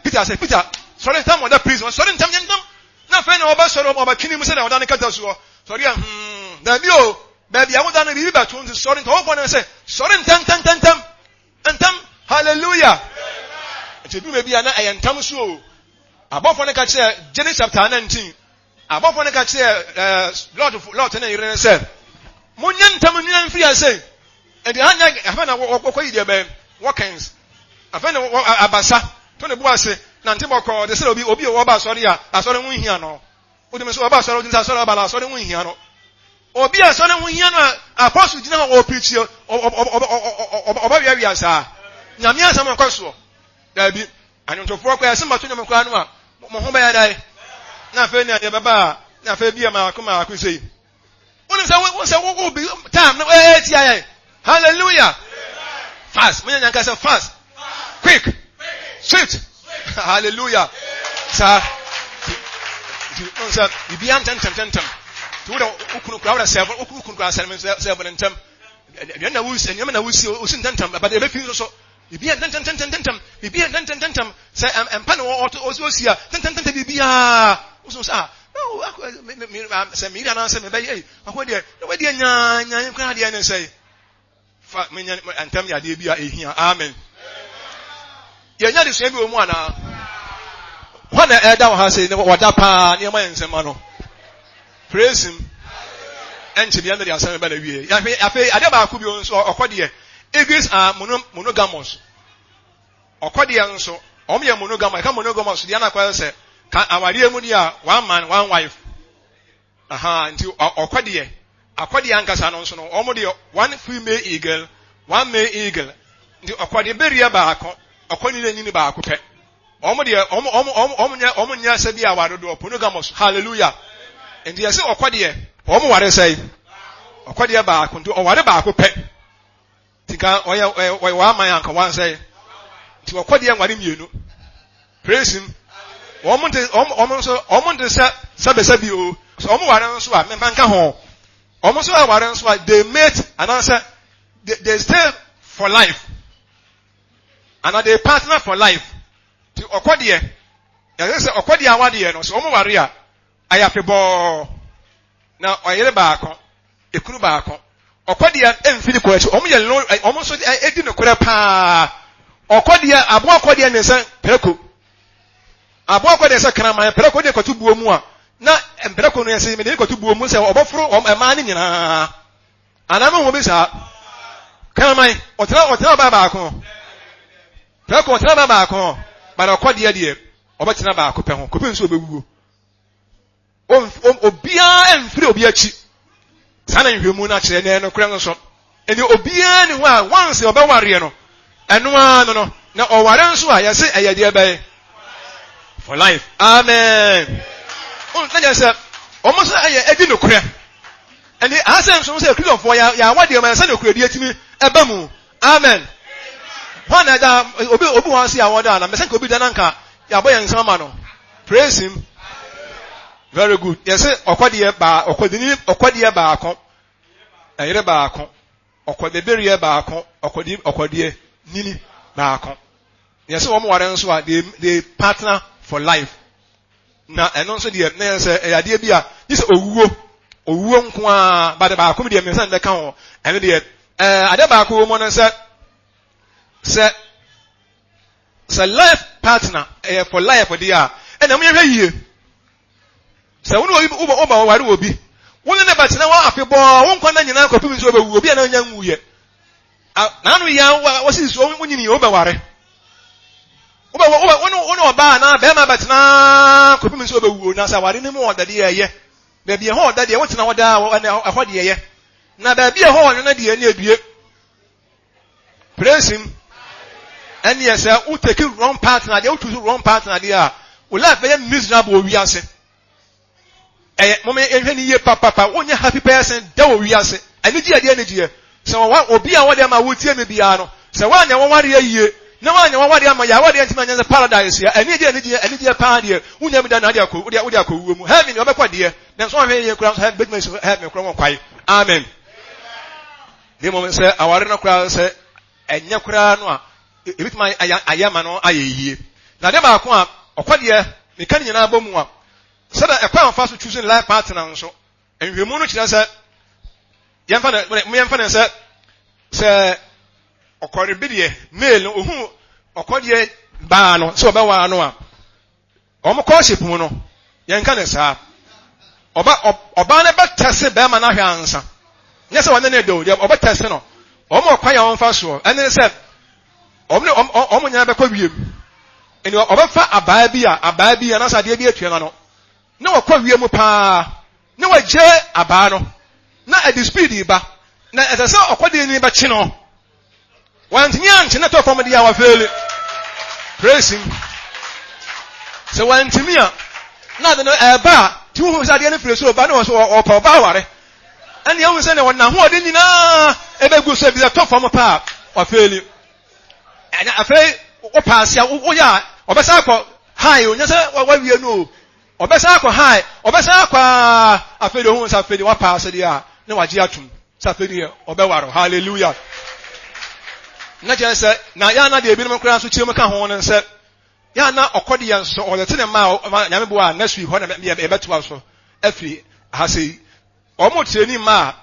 Peter sɛ Peter sɔre ntam ɔda prison sɔre ntam nyɛ ntam. Na afei na ɔbɛsɔre ɔbɛtwene mu sɛdeɛ ɔda ne kata soɔ. Sɔre a daabi o baabi a woda no biribi bɛto nti sɔre ntam. Ɔbɔfoɔ no sɛ sɔre ntam ntam ntam ntam ntam. Hallelujah. Nti ebi baabi a na ɛyɛ ntam so o. Abɔfoɔ no ka kyerɛ Genesis chapter 19 abɔfoɔ no ka kyerɛ Lot Lot ne yere no sɛ monyɛ ntam nnua mfiri ase. Ɛnti anyɛ afei na wɔkɔ yi deɛ bɛn wɔkɛns afei na abasa to ne bo ase nante bɔkɔɔ de sɛ obi obi a wɔba asɔre a asɔre ho nhia no. Wodimi sɛ wɔba asɔre wodimi sɛ asɔre aba la asɔre ho nhia no. Obi a asɔre ho hia no a apostle gyina hɔ ɔpirikyi ɔbɛweawea saa. Nyame asɛm ɔkɔ soɔ. Daabi, anwontofoɔ koraa ɛsɛ mmato nnwom koraa no a mo ho bɛyɛ dɛn? Na afei nea yɛbɛba a na afei bi a maako maako sei. Wonim sɛ wo sɛ wo bi time no ɛyɛ tia yɛn. Hallelujah. Fast. Mo nyɛ nyanka sɛ fast. Quick. Swift. Hallelujah. Saa. Nti wɔn sɛ biribiara ntɛmntɛmntɛm. Nti wo de wo kunu kura wo de sɛɛbo wo kunu kura sɛɛbo sɛɛbo ne ntɛm. Aduane na wusi nneɛma na wusi wusi ntɛmntɛm ɛbɛde ɛbɛfi nso so. Biribiara ntɛmntɛmntɛmntɛm. Biribiara ntɛmntɛmntɛm. Sɛ mpa na wɔto osi a ntɛmntɛmntɛm biribiara. Wosu sɛ ah sɛ meyere anaasɛ mebɛyɛ yi akɔ deɛ na wadeɛ nyaa nyaa koraa deɛ ne sɛ Fa menya ntɛm yɛ adeɛ bi a ɛhia. Amen. Yɛnya adesua bi wɔ mu anaa? Hɔ na ɛda wɔ ha sei na wɔda paa nneɛma yɛ nsɛmma no. Praise him. Ɛnkyɛ bia mede asɛm ba na wie. Afei afei adeɛ baako bi nso ɔkɔ deɛ. Eagles are monogamous. Ɔkɔ deɛ nso wɔn yɛ monogamous. Ɛka monogamous deɛ anakɔ sɛ ka awadeɛ mu deɛ a one man one wife. Ahaa nti ɔkɔdeɛ, akɔdeɛ ankasa no nso no, wɔn deɛ one female eagle, one male eagle. Nti ɔkɔdeɛ bereɛ baako, ɔkɔdeɛ no nyini baako pɛ. Wɔn deɛ wɔn wɔn wɔn wɔn nyɛ wɔn nyɛ sɛ bi aware dodoɔ polygamous. Hallelujah. Nti yɛsɛ ɔkɔdeɛ wɔn ware sɛe ɔkɔdeɛ baako nti ɔware baako pɛ. Nti nka ɔyɛ ɔyɛ ɔyɛ w'aman anka wansɛe. Nti ɔkɔ deɛ nware mmienu. Praise him. Wɔn nte wɔn wɔn nso wɔn nte sɛ sɛbɛsɛbi o. So wɔn ware nso a mɛmfa nka ho. Wɔn nso aware nso a they mate anaasɛ they they stay for life. Ana they partner for life. Nti ɔkɔ deɛ yɛsɛ sɛ ɔkɔ deɛ awadeɛ no so wɔn ware a ayɛ afebɔɔ. Na ɔyere baako, ekunu baako. Ɔkɔ deɛ mfi ne kɔ akyi. Wɔn yɛ lo wɔn nso edi nokorɛ paa. Ɔkɔ deɛ aboa kɔ deɛ ne nsa prɛko. Aboa kɔ deɛ sɛ kraman prɛko deɛ kɔto buo mu a na mprɛko no yɛsɛ mede kɔto buo mu sɛ ɔbɛforo wɔn mmaa no nyinaa. Anaa mo ho bi saa. Kraman ɔtena ɔtena ɔbaa baako. Prɛko ɔtena ɔbaa baako. Bana ɔkɔ deɛ deɛ ɔbɛtena baako pɛ ho kɔpem sɛ ɔbɛwuo. Obiara mfiri obi akyi. Saa na nhwɛmu no akyerɛ, na ɛyɛ nokorɛ nso. Ɛnni obiara ni hɔ a once ɔbɛwareɛ no, ɛno ara no no, na ɔware nso a yɛse ɛyɛ deɛ bɛyɛ for life. Amen. Na kyerɛ sɛ wɔn nso ɛyɛ ɛdi nokorɛ. Ɛnni asɛ nso sɛ Kristofoɔ yɛ yɛ awadeɛ ma yɛsɛ nokorɛdie tumi ɛba mu. Amen. Hɔ na ɛda obi obi wɔn ase a wɔda na mɛsɛ nka obi da na nka yɛabɔ yɛn nsam ama no. Praise him. Very good. Yɛsɛ ɔkɔdeɛ baa ɔkɔdini ɔkɔdeɛ baako, ɛyere baako, ɔkɔdebereɛ baako, ɔkɔdi ɔkɔdeɛ nini baako. Yɛsɛ wɔn ware nso a they they partner for life. Na ɛno nso deɛ na yɛn sɛ ɛyɛ adeɛ bi a gye sɛ owuo owuo nko ara bade baako bi deɛ mmiɛnsa na ɛka ho ɛno deɛ ɛɛ adeɛ baako wɔ mu no sɛ sɛ. Sɛ life partner ɛyɛ for life deɛ a, ɛna mo yɛhwɛ yie. Sɛ wo ne obi wobɔ wobɔ wɔware wɔ bi, wo ne ne bɛtena hɔ afebɔɔ, wo nkwa nna nyinaa kɔpem nso wobɛwu, obi a na ɔnya nwuiɛ. N'ano yɛ wɔsi so wonyini wobɛware. Wobɛ wobɛ wo ne wo ne ɔbaa anaa bɛrima bɛtena kɔpem nso wobɛwuo na sɛ aware no mu ɔda deɛ ɛyɛ. Baabi ɛhɔ ɔda deɛ wotena hɔ daa ɛhɔ deɛ ɛyɛ. Na baabi ɛhɔ ɔnwono deɛ ne ebie. Praise him. Ɛneɛ sɛ wo take wrong partner deɛ wo choose wrong partner deɛ a wo life bɛyɛ miserable wɔ wiase. Ɛyɛ mo yɛhwɛ ne yie papapa wonyɛ happy person da wɔ wiase. Anigye ɛdeɛ anigyeɛ. Sɛ wɔwa obi a wɔde ama wotie me biara no sɛ woanyɛ wɔwareɛ yie na woanyɛ wɔwareɛ ama yɛ awareɛ ntumi anyɛ sɛ paradise yɛ anigyeɛ anigyeɛ anigyeɛ paa deɛ wonya bi da na ade akɔ wode wode akɔ wuo mu heaven deɛ wɔbɛkɔ deɛ nanso wɔhwɛ yie koraa nso heaven bɛtumi asi heaven koraa wɔn kwae amen. Na mmom sɛ aware no koraa sɛ ɛnyɛ koraa no a, ebetumi ayɛ ayɛ ama no ayɛ yie. Na ade baako a ɔkɔ deɛ meka ne nyinaa bɔ mu a, sɛdeɛ ɛkwan a ɔfa so choosing life partner nso, nhwɛmu no kyerɛ sɛ yɛmfa no yɛmfa no sɛ sɛ ɔkɔre bi deɛ male no ohun ɔkɔdeɛ baa no sɛ ɔbɛwaa no a Wɔn courtship mu no, yɛnka no saa. Ɔba ɔbaa no bɛtɛse bɛrima no ahwɛ ansa. Nyɛ sɛ wɔne ne da o, deɛ ɔbɛtɛse no. Wɔn ɔkwan a wɔmfa soɔ ɛne sɛ wɔn ne wɔn nyinaa bɛkɔ wiem. Ɛni ɔbɛfa abaa bi a abaa bi anaasɛ adeɛ bi atua no na wɔkɔ wiem paa na wɔgye abaa no. Na ɛde speed ba. Na ɛsɛ sɛ ɔkɔdeɛ ni bɛkye no. Wantumi ankye no tɔ fam deɛ a wafeeli. Praise him. Sɛ wantumi a, na ade no ɛɛba a, ti wohu sɛ adeɛ no firi soro ba ne wɔ so ɔpɛ ɔba aware. Ɛne ɛhu sɛ ne wɔn n'ahoɔden nyinaa ɛbɛgu so ebi sɛ tɔ fam paa wafeeli. Ɛna afei wopaase a woyɛ a ɔbɛsan akɔ high o nyɛ sɛ wawie no o. Ɔbɛsan akɔ high, ɔbɛsan akɔ aa, afei deɛ ohun sɛ afei deɛ wapaase deɛ a, na wagye atum sɛ afei deɛ ɔbɛware. Hallelujah. Na kyerɛ sɛ, na yɛn ana deɛ ebinom koraa nso kyerɛ mu ka ho no sɛ, yɛn ana ɔkɔ deɛ nso ɔde te ne mma a nyame boa a next week hɔ na yɛbɛtoa so afiri ha sɛ yi. Wɔn kyerɛ ni mma a,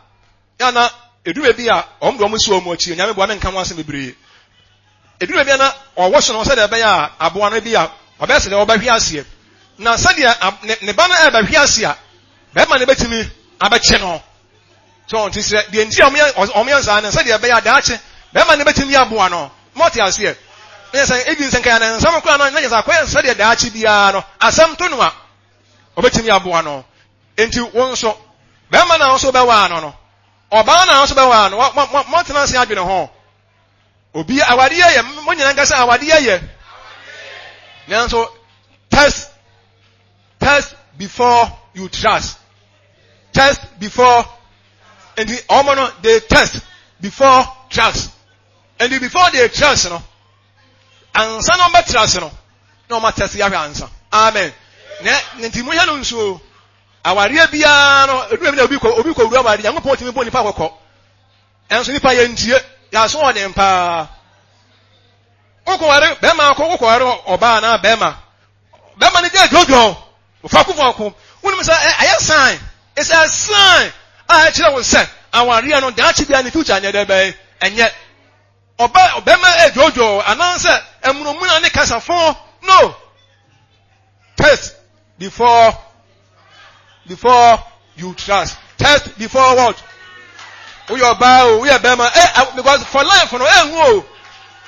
yɛn ana edu baabi a wɔn de wɔn si wɔn akyi, nyame boa menka ho asɛm bebree. Edu baabi a na ɔwɔ so no sɛdeɛ ɛbɛyɛ a aboa no bi a ɔbɛyɛ sɛ deɛ ɔbɛhwe aseɛ. Na sɛdeɛ ne ba no ɛrebɛhwe ase a, bɛrima no bɛtumi abɛkye no. So ɔnte sɛ deɛ nti a wɔyɛ saa no sɛdeɛ ɛbɛyɛ a daakye bɛrima no bɛtumi aboa no. Mɔte aseɛ. Na sɛ ebi nsɛ nka ne nsɛm koraa no na yɛ sɛ akɔyɛ sɛdeɛ daakye biara no asɛm to no a ɔbɛtumi aboa no. Enti wo nso bɛrima na nso bɛwaa no no ɔbaa na nso bɛwaa no mɔtena ase adwene ho. Obi awadeɛ yɛ mo nyinaa nkasa awadeɛ yɛ. Nanso test test before you trust. Test before nti wɔn no they test before trust. And before they trust no ansa na wɔn bɛ trust no na wɔn atɛse ahwɛ ansa. Amen. Na nti mo yɛ no nso awadeɛ biara no edu bi na obi kɔ obi kɔ wura awadeɛ Nyankopɔn tumi bɔ nipa kɔkɔ. Nanso nnipa yɛntie, yɛn aso wɔ den paa. Wokɔware bɛrima akɔ wokɔware ɔbaa anaa bɛrima. Bɛrima no gye dwodwo, fako fako. Wonim sɛ ɛyɛ sign. It's a sign a ɛkyerɛ wo sɛ awareɛ no daakye biara ne future nyɛ dɛ bɛyɛ ɛnyɛ. Ɔba bɛrima ɛdwodwo anaasɛ amunamuna ne kasafo no. Test before before you trust. Test before what? Woyɛ ɔbaa o, woyɛ bɛrima. Eh, eh, because for life no, eh, o.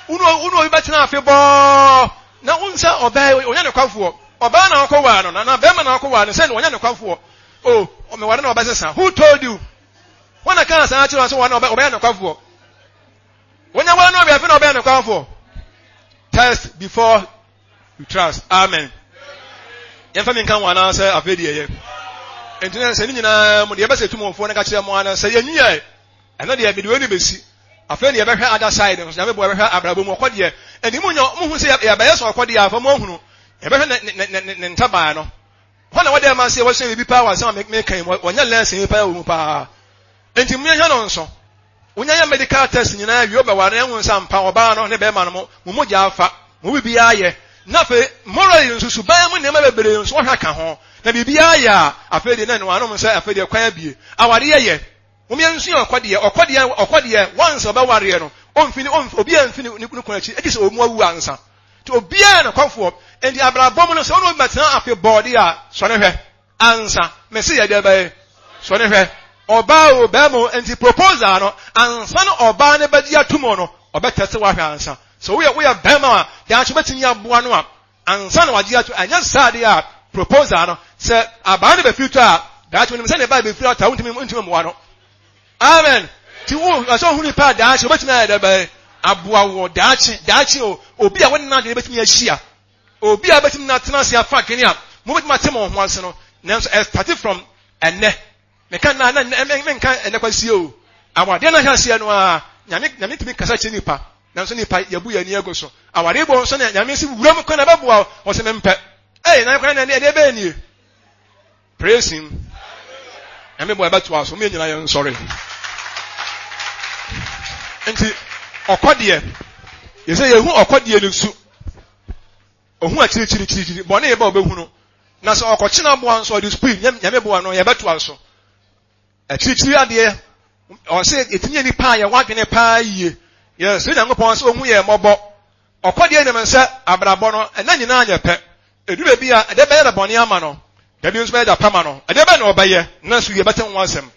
Wunu wunu obi bɛtena afe bɔɔ. Na wun sɛ ɔbaa yi ɔnyɛ ne kwafoɔ. Ɔbaa na ɔkɔ waa no, na na bɛrima na ɔkɔ waa no sɛ na ɔnyɛ ne kwafoɔ. O, ɔmeware na ɔbɛsesa. Who told you? Wɔn na kaa saa kyerɛ sɛ wɔn na ɔbɛyɛ ne kwafoɔ. Wɔnyɛ wɔn na ɔbɛyɛ afei na ɔbɛyɛ ne kwafoɔ. Test before You trust. Amen. Yɛmfa mi nka ho anaasɛ afei deɛ yɛ. Nti na sɛ ne nyinaa mu deɛ yɛbɛsɛ tumɔfoɔ no ka kyerɛ mo ana sɛ yɛnyi yɛ ɛno deɛ mede wei ne bɛsi. Afei deɛ yɛbɛhwɛ other side nso nyame boa yɛbɛhwɛ abrabɔ mu ɔkɔ deɛ ɛni mu nyɛ mo hu sɛ yɛbɛyɛ sɛ ɔkɔ deɛ afa mo ahunu yɛbɛhwɛ ne ne ne ne ntabaa no hɔ na wɔde ɛma sɛ wɔsɛ biribi paa wɔ asɛm a meka yi mu wɔnyɛ lɛɛsɛn yi paa wɔ mu paa nti mo yɛhwɛ no nso Wonya yɛ medical test nyinaa wie wobɛware no ɛho nsa mpa ɔbaa no ne bɛrima no mo mo mogya afa mo biribiara yɛ na afei morally nso suban mu nneɛma bebree nso wɔhwɛ ka ho na biribiara yɛ a afei deɛ na ɛno anom sɛ afei deɛ kwan abie awareɛ yɛ wɔn yɛn nsua ɔkɔdeɛ ɔkɔdeɛ ɔkɔdeɛ once ɔbɛwareɛ no ɔmfi ne ɔmfi obiara mfi ne ne kwan akyi egye sɛ ɔmu awu ansa nti obiara na kwanfoɔ nti abrabɔ mu no sɛ ɔno obi bɛtena afe bɔɔde a sɔre hwɛ Ansa, mese yɛ deɛ bɛyɛ. Sɔ ne hwɛ. Ɔbaa o, bɛɛma o, nti proposal no, ansa na ɔbaa no bɛgye atum no, ɔbɛ tɛste wo ahwɛ ansa. Sɛ woyɛ woyɛ bɛɛma a, daakye wobɛtumi aboa no a, ansa na wagye atum, ɛnyɛ saa deɛ a, proposal no, sɛ abaa no bɛfiri tɔ a, daakye wonim sɛ ne ba bɛfiri atɔ a, wontumi wontumi mmoa no. Amen. Ti wo, ɛsɛ ohunu nipa a daakye wobɛtumi ayɛ dɛ bɛyɛ, aboa wɔ daakye, daakye o, obi a wo ne n'adwene bɛtumi ahyia. Obi a bɛtumi na atena ase afa adwene a mobɛtumi ate mo ho ase no, nanso ɛstarte from ɛnnɛ. Meka nna na nnɛ menka ɛnnɛ kwasie o. Awadeɛ no ahyɛ aseɛ no ara, Nyame Nyame tumi kasa kyerɛ nipa, nanso nipa yɛbu yɛn ani agu so. Awadeɛ bɔ nso na Nyame si wuram kwan na ɛbɛboa wo, ɔsɛ mempɛ. Ɛyɛ na kwan na ɛdeɛ bɛyɛ nie. Praise him. Nyame bɔ ɛbɛtoa so, mo yɛ nyinaa yɛn nsɔre. Nti ɔkɔdeɛ, yɛsɛ yɛhu ɔkɔdeɛ no su. Ohu akyirikyirikyirikyiri, bɔne yɛ ba ɔbɛhu no. Na sɛ ɔkɔkye n'aboa nso ɔde speed, nyame boa no yɛbɛtoa so. Akyirikyiri adeɛ, ɔsɛ yɛtumi yɛ nipa a yɛwɔ adwene paa yie. Yɛsrɛ Nyankopɔn sɛ ɔhu yɛn mmɔbɔ. Ɔkɔ deɛ nim sɛ abrabɔ no ɛna nyinaa nyɛ pɛ. Ɛduru baabi a ɛdeɛ bɛyɛ da bɔne ama no, da bi nso bɛyɛ da pa ma no. Ɛdeɛ bɛn na ɔbɛyɛ? Nanso yɛbɛte ho asɛm.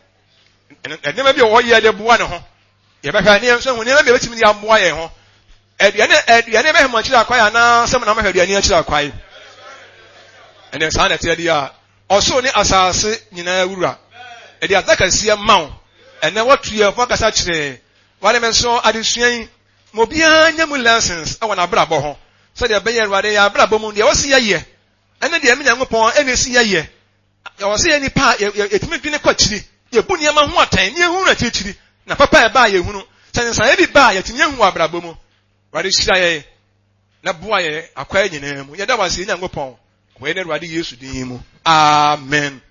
Nneɛma bi a ɔyɛ de boa ne ho. Yɛbɛhwɛ ne yɛn nso ho nneɛma bi a yɛbɛtumi de aboa yɛn ho. Aduane aduane bɛhwɛ mo akyiri akwae anaasɛ mo na mohwɛ aduane akyiri akwae? Ɛnna saa na ɛteɛ deɛ a ɔsoro ne asase nyinaa wura. Ɛde adaka kɛseɛ ma wo. Ɛnnɛ wɔatu yɛn fo akasa kyerɛ yɛn. Awurade me nso adesua yi ma obiara nya mu lessons wɔ n'abrabɔ ho sɛdeɛ ɛbɛyɛ Awurade yɛn abrabɔ mu deɛ ɛwɔ sɛ yɛyɛ ɛne deɛ me Nyankopɔn ɛna ɛsi yɛyɛ. Ɛwɔ sɛ yɛ nipa a yɛtumi dwene kɔ akyiri, yɛbu nneɛma ho atɛn ne yɛhunu akyirikyiri na papa a ɛba a yɛhunu. Sɛ nsesaeɛ bi ba a yɛtumi ahu wɔ abrabɔ mu. Awurade hyira yɛn na boa yɛn akwan nyinaa mu. Yɛda wo ase yɛn Nyankopɔn wɔ yɛn Awurade Yesu din mu. Amen.